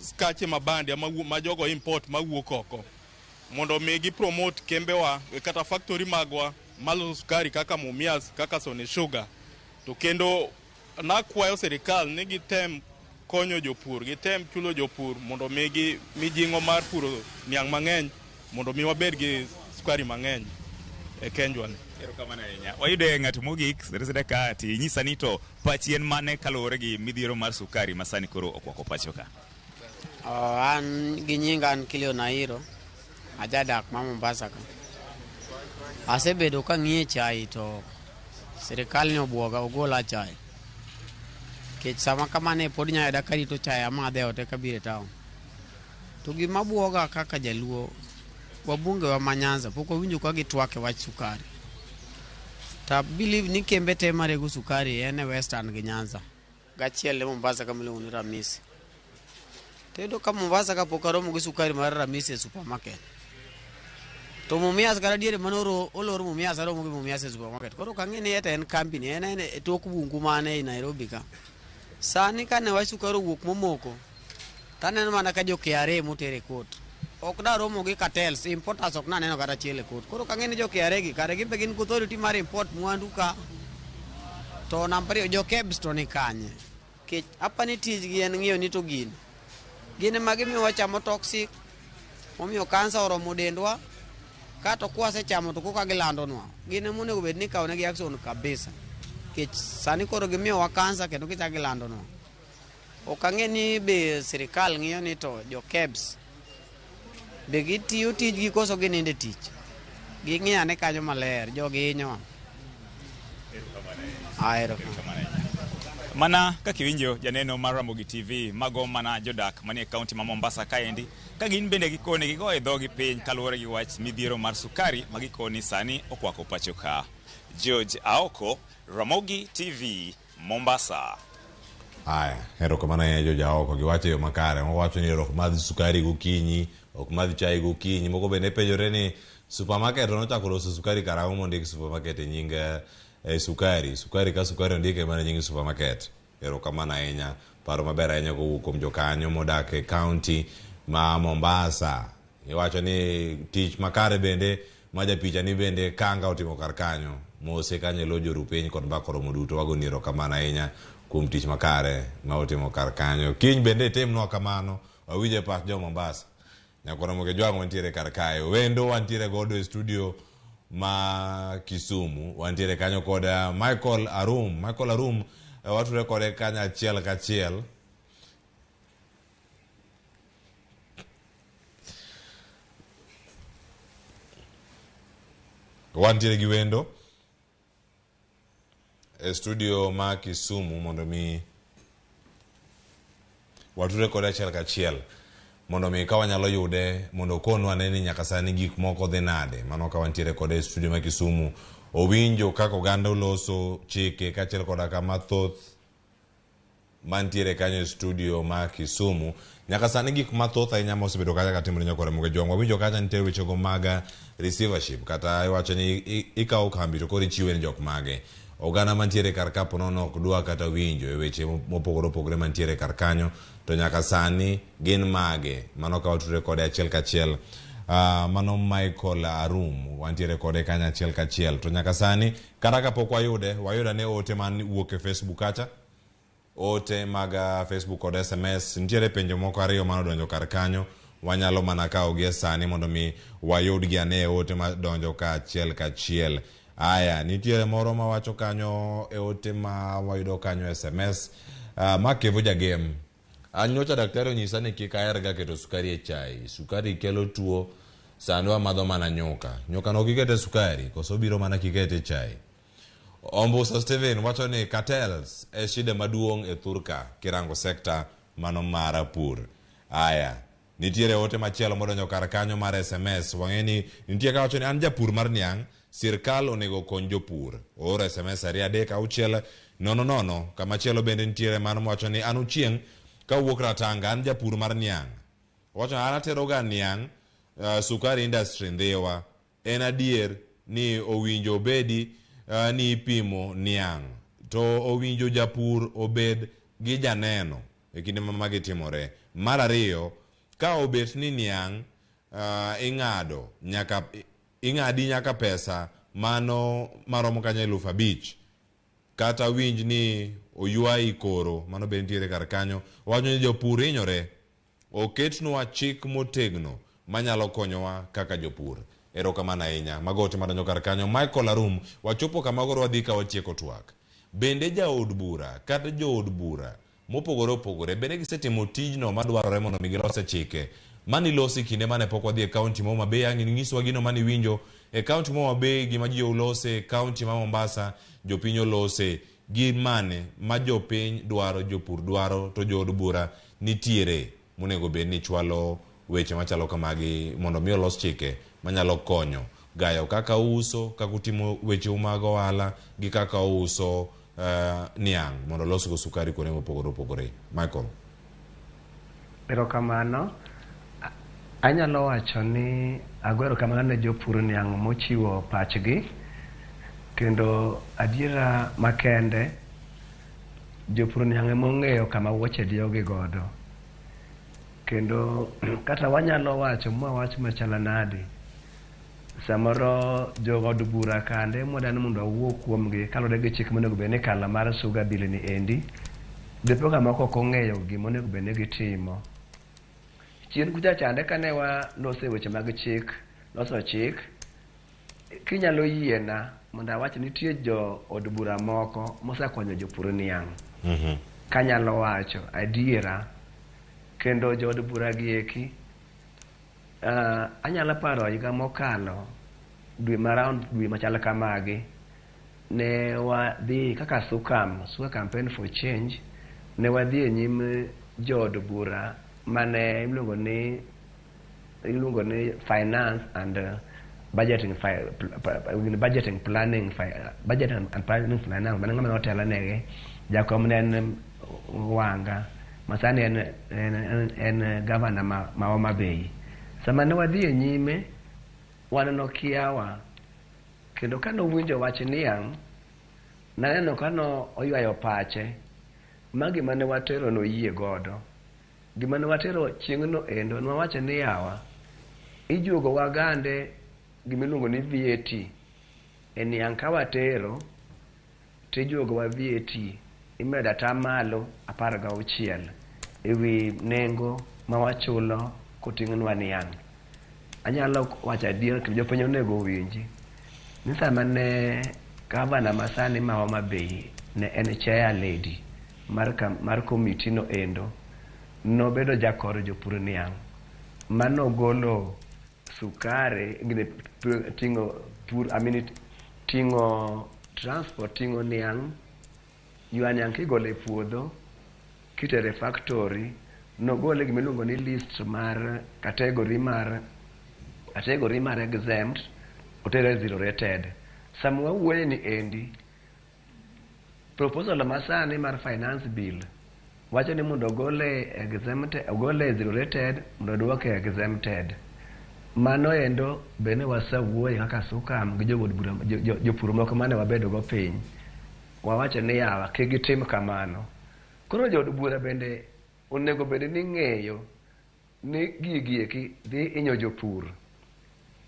skache mabandia ma jogo import mawuok oko mondo mi gi promote kembewa kata factory magwa maloso sukari kaka Mumias, kaka Sony Sugar. To kendo nakwayo sirikal ni gitem konyo jopur, gitem chulo jopur mondo migi mijing'o mar puro niang' mang'eny mondo mi wabed gi sukari mang'eny e Kenjwa ni. Erokamano ahinya. Wayude ng'at mogik sede ka tinyisa ni to pachi en mane kaluwore gi midhiero mar sukari ma sani koro okwako pacho ka? An gi nyinga an Kilio Nairo, ajadak ma Mombasa ka. Asebedo kang'iye chai to sirikal ni obwoga ogola chai. Nikech sama kamane pod inyalo yuda karito chai amadhe e ot eka abiro e town. To gima bwoga kaka jaluo, wabunge wa ma Nyanza pok wawinjo ka gitwak e wach sukari. To believe ni kembe te marego sukari en e Western gi Nyanza. Gachiel e Mombasa kama iluongo ni Ramisi. To iyudo ka Mombasa ka pok aromo gi sukari mar Ramisi e supermarket. To Mumias kata diere mane olor Mumias aromo gi Mumias e supermarket. Koro ok ang'e ni eta en company, en e tok bungu mane ei Nairobi ka. Sani kane wach sukari owuok momoko, taneno mana ka jo KRA moter e court. Ok daromo gi cartels, importers ok naneno kata achiel e court. Koro ok ang'e ni jo KRA gi kare gin be gin gi authority mar import mwandu ka. To namba ariyo, jo KEBS to ni kanye? Nikech apa ni tijgi en ng'iyo ni to gini. Gin ema gimiyo wachamo toxic, momiyo kansa oromo dendwa, kato kwasechamo to koka gilandonwa. Gin ema onego bed ni ikawo negi action kabisa. Nikech sani koro gimiyowa kansa kendo gichako gilandonwa. Ok ang'e ni be sirikal ng'iyo ni to jo KEBS be gitiyo tijgi koso ginindo e tich. Ging'i ane kanyo maler, jogi hinyowa. Ahero. Mana kaka iwinjo janeno mar Ramogi TV, mago mana jodak manie kaunti ma Mombasa kaendi, ka gin bende gikoni gigoyo dhogi piny kaluwore gi wach midhiero mar sukari ma gikoni sani okwako pacho ka. George Aoko, Ramogi TV, Mombasa. Aya, erokamano ahinya George Aoko, giwacho e yo makare. Moko wacho ni ok madh sukari gokinyi, ok madh chai gokinyi. Moko bende penjore ni supermarket nochako loso sukari karang'o mondik supermarket e nying sukari. Sukari ka sukari ondike mana nying supermarket. Erokamano ahinya, paro maber ahinya kowuok kuom jokanyo modak e kaunti ma Mombasa. Iwacho ni tich makare bende ma japicha ni bende Kanga otimo kar kanyo. Mose kanyo e lo joru piny kod mbaka oromo duto wagoni erokamano ahinya kuom tich makare ma otimo kar kanyo. Kiny bende itimnwa kamano, wawinj e pach jo Mombasa. Nyaka Ramogi Jwang' wantiere kar kae. Wendo wantiere godo e studio ma Kisumu. Wantiere kanyo kod Michael Arum. Michael Arum watudore kode kanyo achiel kachiel. Wantiere gi wendo e studio ma Kisumu mondo mi watudre kode achiel kachiel. Mondo mi ka wanyalo yude mondo okonwa ane ni nyaka sani gik moko dhi nade. Mano ka wantiere kode e studio ma Kisumu. Owinjo kaka oganda oloso chike kaachiel koda ka mathoth mantiere kanyo e studio ma Kisumu. Nyaka sani gik mathoth ahinya mosebedo kacha katimore nyakore Moge Jwang'. Wawinjo kacha nitie wechego mag receivership kata iwacho ni ikawo kambi to koro ichiwe ne jok mage. Oganda mantiere kar ka ponono ok dwa kata winjo e weche mopogore opogore mantiere kar kanyo to nyaka sani gin mage. Mano ka watudore kode achiel kachiel. Mano Michael Arum wantiere kode kanyo achiel kachiel. To nyaka sani kata kapok wayude, wayudo ane ote man wuok e Facebook kacha. Ote mag Facebook kod SMS nitiere penjo moko ariyo mane odonjo kar kanyo wanyalo mana kawo gi e sani mondo mi wayudgi ane e ote madonjo ka achiel kachiel. Aya, nitiere moro mawacho kanyo e ote ma wayudo kanyo SMS. Ma Kevo Jagem. An nyocha daktari onyisa ni kik aherga keto sukari e chai. Sukari kelo tuo, sani wamadho mana nyuka. Nyuka no kikete sukari, koso biro mana kikete chai. Ombusa Steven wacho ni cartels e shida maduong' e thurka kirango sekta mano mar pur. Aya, nitiere ote machielo modonjo kar kanyo mar SMS. Wang'e ni nitie kawacho ni an japur mar niang', sirkal onego okony jopur. Ooro SMS 2 3 6 0 0. Kamachielo bende nitiere mano mawacho ni an Ochieng' kawuok Ratanga, an japur mar niang'. Owacho ni an ateroga niang' sukari industry Ndhiwa. En adier ni owinjo obedi ni ipimo niang' to owinjo japur obed gi janeno e kinde ma magi timore. Mar ariyo, ka obet ni niang' ing'ado nyaka ing'adi nyaka pesa mano maromo kanyo 5,000 kata winj ni oywayi koro, mano be nitiere kar kanyo. Owacho ni jopur hinyore, oketnwa chik motegno manyalo konyowa kaka jopur. Erokamano ahinya. Mago ote madonjo kar kanyo. Michael Arum, wachopo kama koro wadhi ka watieko twak. Bende jaod bura kata jood bura mopogore opogore bende gisetimo tijno madwarore mondo mi gilose chike manilosi kinde mane pok wadhi e kaunti ma Homa Bay. Ang' inyiswa gino mane iwinjo e kaunti ma Homa Bay, gima ji olose e kaunti ma Mombasa, jopiny olose gi mane ma jopiny dwaro, jopur dwaro, to jood bura nitiere monego bed ni chwalo weche machalo kamagi mondo mi olos chike manyalo konyo gayo kaka uso, kaka utimo wecheu mag ohala gi kaka uso niang' mondo olosgo sukari kuonde mopogore opogore. Michael. Erokamano. Anyalo wacho ni ago erokamano ne jopur niang' mochiwo pachgi, kendo adiera makende jopur niang' ema ong'eyo kama wuoche diyogi godo. Kendo kata wanyalo wacho mwawach machalo nade, samoro jood bura kande mwadani mondo wawuo kuomgi kaluwore gi chik monego bed ni kala mar sugar bill ni endi, dipo ka moko ok ong'eyo gima onego bed ni gitimo. Chien kucha chande kane waloso e weche mag chik, loso chik, kinyalo yiena mondo awach nitie jo od bura moko mosekonyo jopur niang'. Kanyalo wacho adiera, kendo jo od bura gi eki, anyalo paro higa mokalo dwe ma round dwe machal kamagi, ne wadhi kaka Sukam, Suka Campaign for Change, ne wadhi e nyim jood bura mane iluongo ni finance and budgeting, budgeting planning, budget and planning finance, mane ng'ama notelo negi, jakom ne en Wanga, masani en governor ma Homa Bay. Sama ne wadhi e nyime, waneno kiawa, kendo kane owinjo wach niang', naneno kano oywayo pache, ma gima ne watero noyie godo. Gima ne watero chieng'no endo, ne wawacho ni yawa, ijuogo wagande gima iluongo ni VAT. E niang' ka watero, tijuogo wa VAT, imedo atamalo 16 ewi nengo ma wachulo koting'nwa niang'. Anyalo wacho adier kendo jopiny onego owinji ni sama ne gavana masani ma Homa Bay ne en chair lady mar komiti no endo, nobedo jakor jopur niang' manogolo sukari, ting'o pur, I mean, ting'o transport, ting'o niang', ywa niang' kigolo e puodho kitere factory, Nogole gima iluongo ni list mar category mar category mar exempt otere zero rated. Sama wawuoye ni endi proposal masani mar finance bill wacho ni mondo ogole exempt ogole zero rated mondo oduoke exempted. Mano endo be ne wasewuoye kaka Sukam gi jood bura jopur moko mane wabedo go piny. Wawacho ni yawa kik gitim kamano. Koro jood bura bende onego bed ni ng'eyo ni gigi eki dhi hinyo jopur.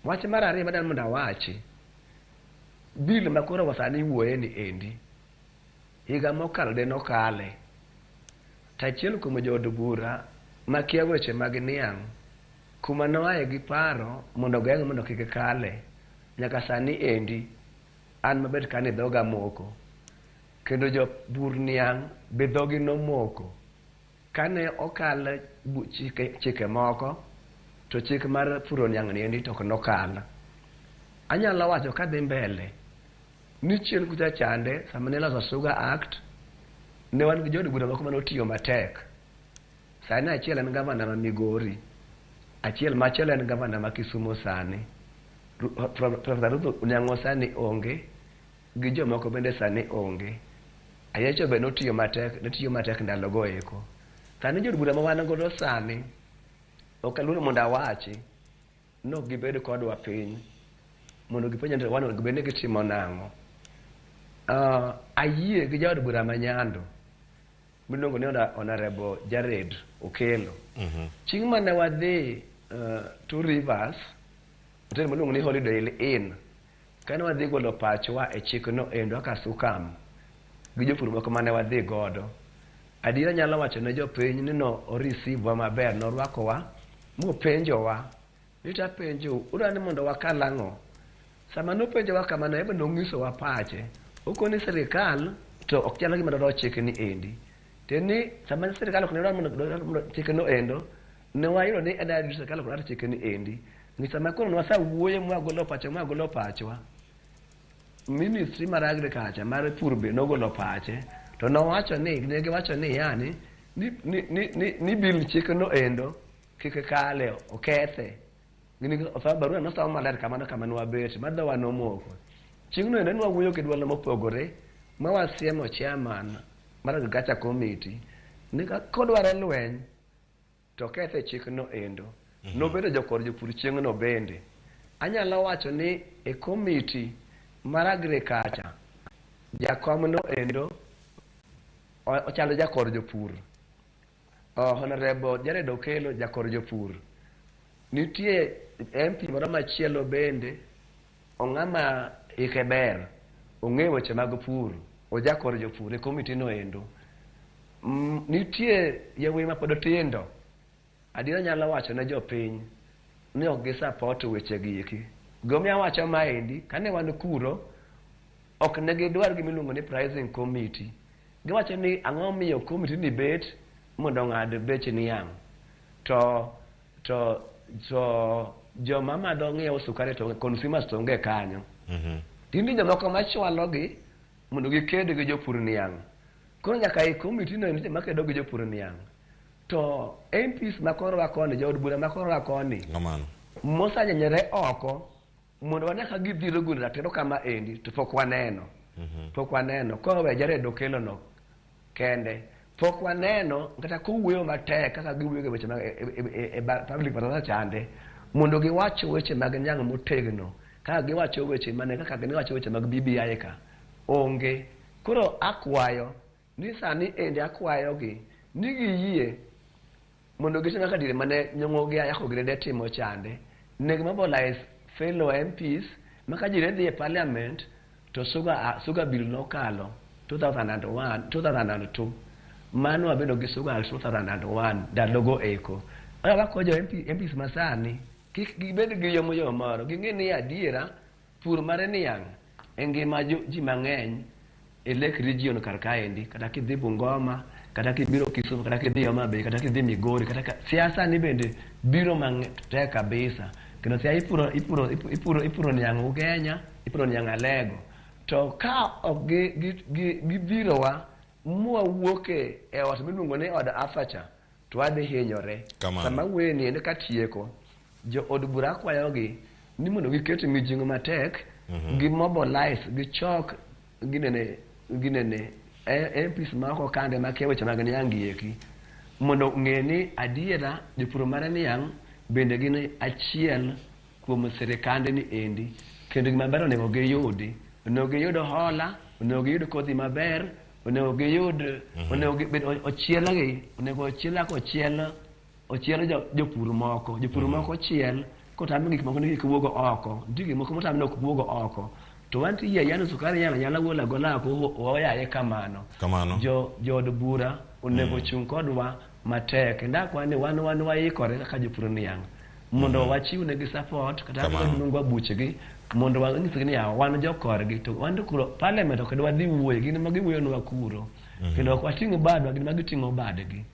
Wach mar ariyo madwaro mondo awachi, bill ma koro sani iwuoye ni endi, higa mokalo de nokale. To achiel kuom jood bura makia weche mag niang' kuma noaye gi paro mondo ogeng' mondo kik kale, nyaka sani endi an mabet kani dhoga moko. Kendo jopur niang' be dhogi nomoko. Kane okal chike, chike moko, to chik mar puro niang' ni endi to ok nokal. Anyalo wacho kadhi mbele, ni chien kucha chande, sama ne iloso Sugar Act, ne wan gi jood bura moko mane otiyo matek. Sani achiel en gavana ma Migori, achiel machielo en gavana ma Kisumu sani. Professor Ruth Onyango sani onge, gi jomoko bende sani onge. Ayecho be notiyo matek, notiyo matek ndalogo eko. Sani jood bura ma wan godo sani, ok aluoro mondo awachi, nok gibed kodwa piny, mondo gipenj ni wan onego bed ni gitimo nang'o. Ayie gi jaod bura ma Nyando, miluongo ni Honorable Jared Okello. Chieng' mane wadhi Two Rivers, hotel miluongo ni Holiday Inn, kane wadhi golo pachwa e chikno endo kaka Sukam, gi jopur moko mane wadhi godo. Adiera nyalo wacho ne jopiny ni no o-receive wa maber, norwakowa, mopenjowa, ni tapenjou, udwa ni mondo wakal ang'o? Sama nopenjowa kamano, en be nong'isowa pache. Okoni sirikal to ok chal gima dwaro chik ni endi. Tiende ni sama sirikal ok ne dwar mondo chik no endo, ne wayudo ni en adier sirikal ok dwar chik ni endi. Nikech sama koro nwasewuoyo mwagolo pache mwagolo pachwa, ministry mar agriculture mar pur be nogolo pache, to nowacho ni, ne giwacho ni yani, ni, ni, ni, ni, ni bill chik no endo kik kale, okethe. Gini barua nosom maler kamano kama nwabet, ma dhowa nomoko. Chieng'no endo nwawuoyo gi duol mopogore, ma wasiemo chairman mar agriculture committee, ni ka kodwaro lweny, to okethe chik no endo. Nobedo jokor jopur chieng'no bende. Anyalo wacho ni e committee mar agriculture, jakom no endo ochalo jakor jopur. Honorable Jared Okello jakor jopur. Nitie MP moro machielo bende, ong'ama ike ber, ong'eyo weche mag pur, ojakor jopur e committee no endo. Nitie yawuoyi mapod tindo, adiera nyalo wacho ne jopiny ni ok gi-support weche gi eki. Gimomiyo awacho maendi, kane wan kuro, ok ne gidwar gima iluongo ni pricing committee. Giwacho ni ang'o miyo committee ni bet mondo ong'ad bech niang'. To to to joma madho ng'iewo sukari to consumers to onge kanyo. Tinde jomoko machwalogi mondo giked gi jopur niang'. Koro nyaka e committee no nitie makedo gi jopur niang'. To MPs ma korwa koni, jood bura ma korwa koni, Kamano. mosenyenyore oko mondo wane ka gidhiro golo ratiro kama endi to pok waneno. Pok waneno. Kowe Jared Okello no kende. Pok waneno kata kowuoyo matek kaka giwuoyo e weche mag e public baraza chande mondo giwach weche mag niang' motegno kaka giwacho weche mane kaka giwacho weche mag BBI ka onge. Koro akwayo ni sani endi akwayogi ni giyie mondo gitim kaka diere mane Nyong'o gi Ayako gi ne timo chande. Ne mobilize fellow MPs ma ka ji ne dhi e parliament to sugar bill nokalo 2001 2002 mano wabedo gi sugar 2001 ndalogo eko. Koro wakwayo jo MPs masani kik gibed gi yomoyom moro, ging'e ni adiera pur mar niang' e ngima ji mang'eny e Lake Region kar kaendi, kata kidhi Bungoma, kata kibiro Kisumu, kata kidhi Homa Bay, kata kidhi Migori, kata ka, siasa ni bende biro matek kabisa. Kendo siasa ipuro, ipuro, ipuro, ipuro niang' Ugenya, ipuro niang' Alego. To ka ok gidhirowa mwawuok e ot miluongo ni od Afacha, to wadhi hinyore. Kamano. Sama wuoyo ni endi katieko, jo od bura akwayogi ni mondo giket mijing'o matek, gi mobilize, gichok ginene ginene MPs ma oko kande makia weche mag niang' gi eki mondo ong'e ni adiera jopur mar niang' bende gin achiel kuom sirikande ni endi kendo gima ber onego giyudi onego giyud hola onego giyud kodhi maber onego giyud onego gibed ochielgi onego ochiel kaka ochiel ochiel jopur moko jopur moko ochiel kotam gik moko ni kik wuog oko nitie gik moko motam ni ok wuog oko to wan to yie ayia sukari inyalo anyala golo agola oko wayaye kamano Kamano. jo jood bura onego chung kodwa matek kendo akwa ni wan wan waikore kaka jopur niang' mondo wachiw negi support kata Kamano. luongwa buchgi mondo wanyisgi ni yawa wan jokorgi to wan to kuro parliament ok dwadhi wuoye gin ema giwuoyonwa kuro kendo ok wating'o badwa gin ema giting'o badgi.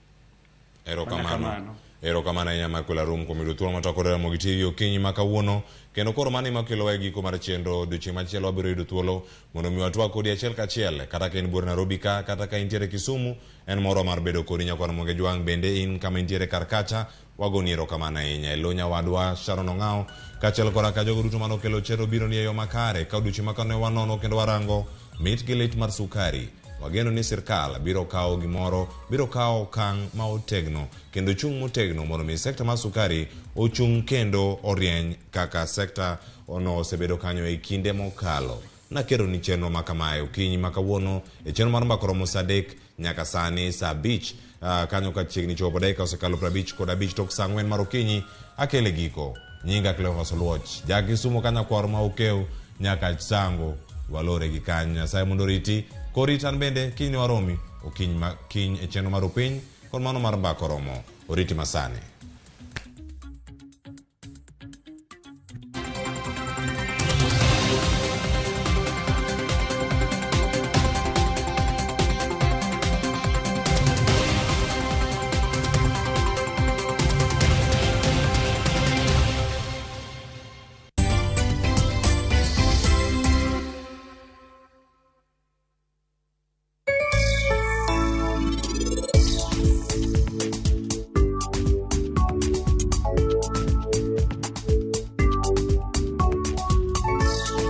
Erokamano. Kamano. Erokamano ahinya Michael Arum kuom yudo thuolo matwak kod Ramogi TV okinyi ma kawuono. Kendo koro mano ema kelowa e giko mar chenro. Odiochieng' machielo wabiro yudo thuolo mondo mi watwak kodi achiel kachiel. Kata ka in buore Nairobi ka, kata ka intiere Kisumu, en moro mar bedo kodi nyakwar Ramogi Jwang'. Bende in kama intiere kar kacha, wagoni erokamano ahinya. E lo nyawadwa Sharon Ong'ao, kaachiel koda ka jogo duto manokelo chenro biro ni e yo makare. Ka odiochieng' ma kawuono wanono kendo warango mit gi lit mar sukari. Wageno ni sirkal biro kawo gimoro, biro kawo okang' ma otegno kendo chung' motegno mondo mi sekta mar sukari ochung' kendo orieny kaka sekta ono osebedo kanyo e kinde mokalo. Nakero ni chenro ma kamae okinyi ma kawuono e chenro mar mbaka romo saa 3 nyaka sani saa 5 kanyo ka chiegni chopo dakika osekalo 55 tok saa 4 mar okinyi akele giko. Nyinga Cleophas Oluoch, ja Kisumo kanyakwar ma okew nyaka Sango walore gi kanyo. Nyasaye mondo oriti korit an bende kiny ne waromi okinyi ma kiny e chenro mar opiny kod mano mar mbaka oromo oriti masani.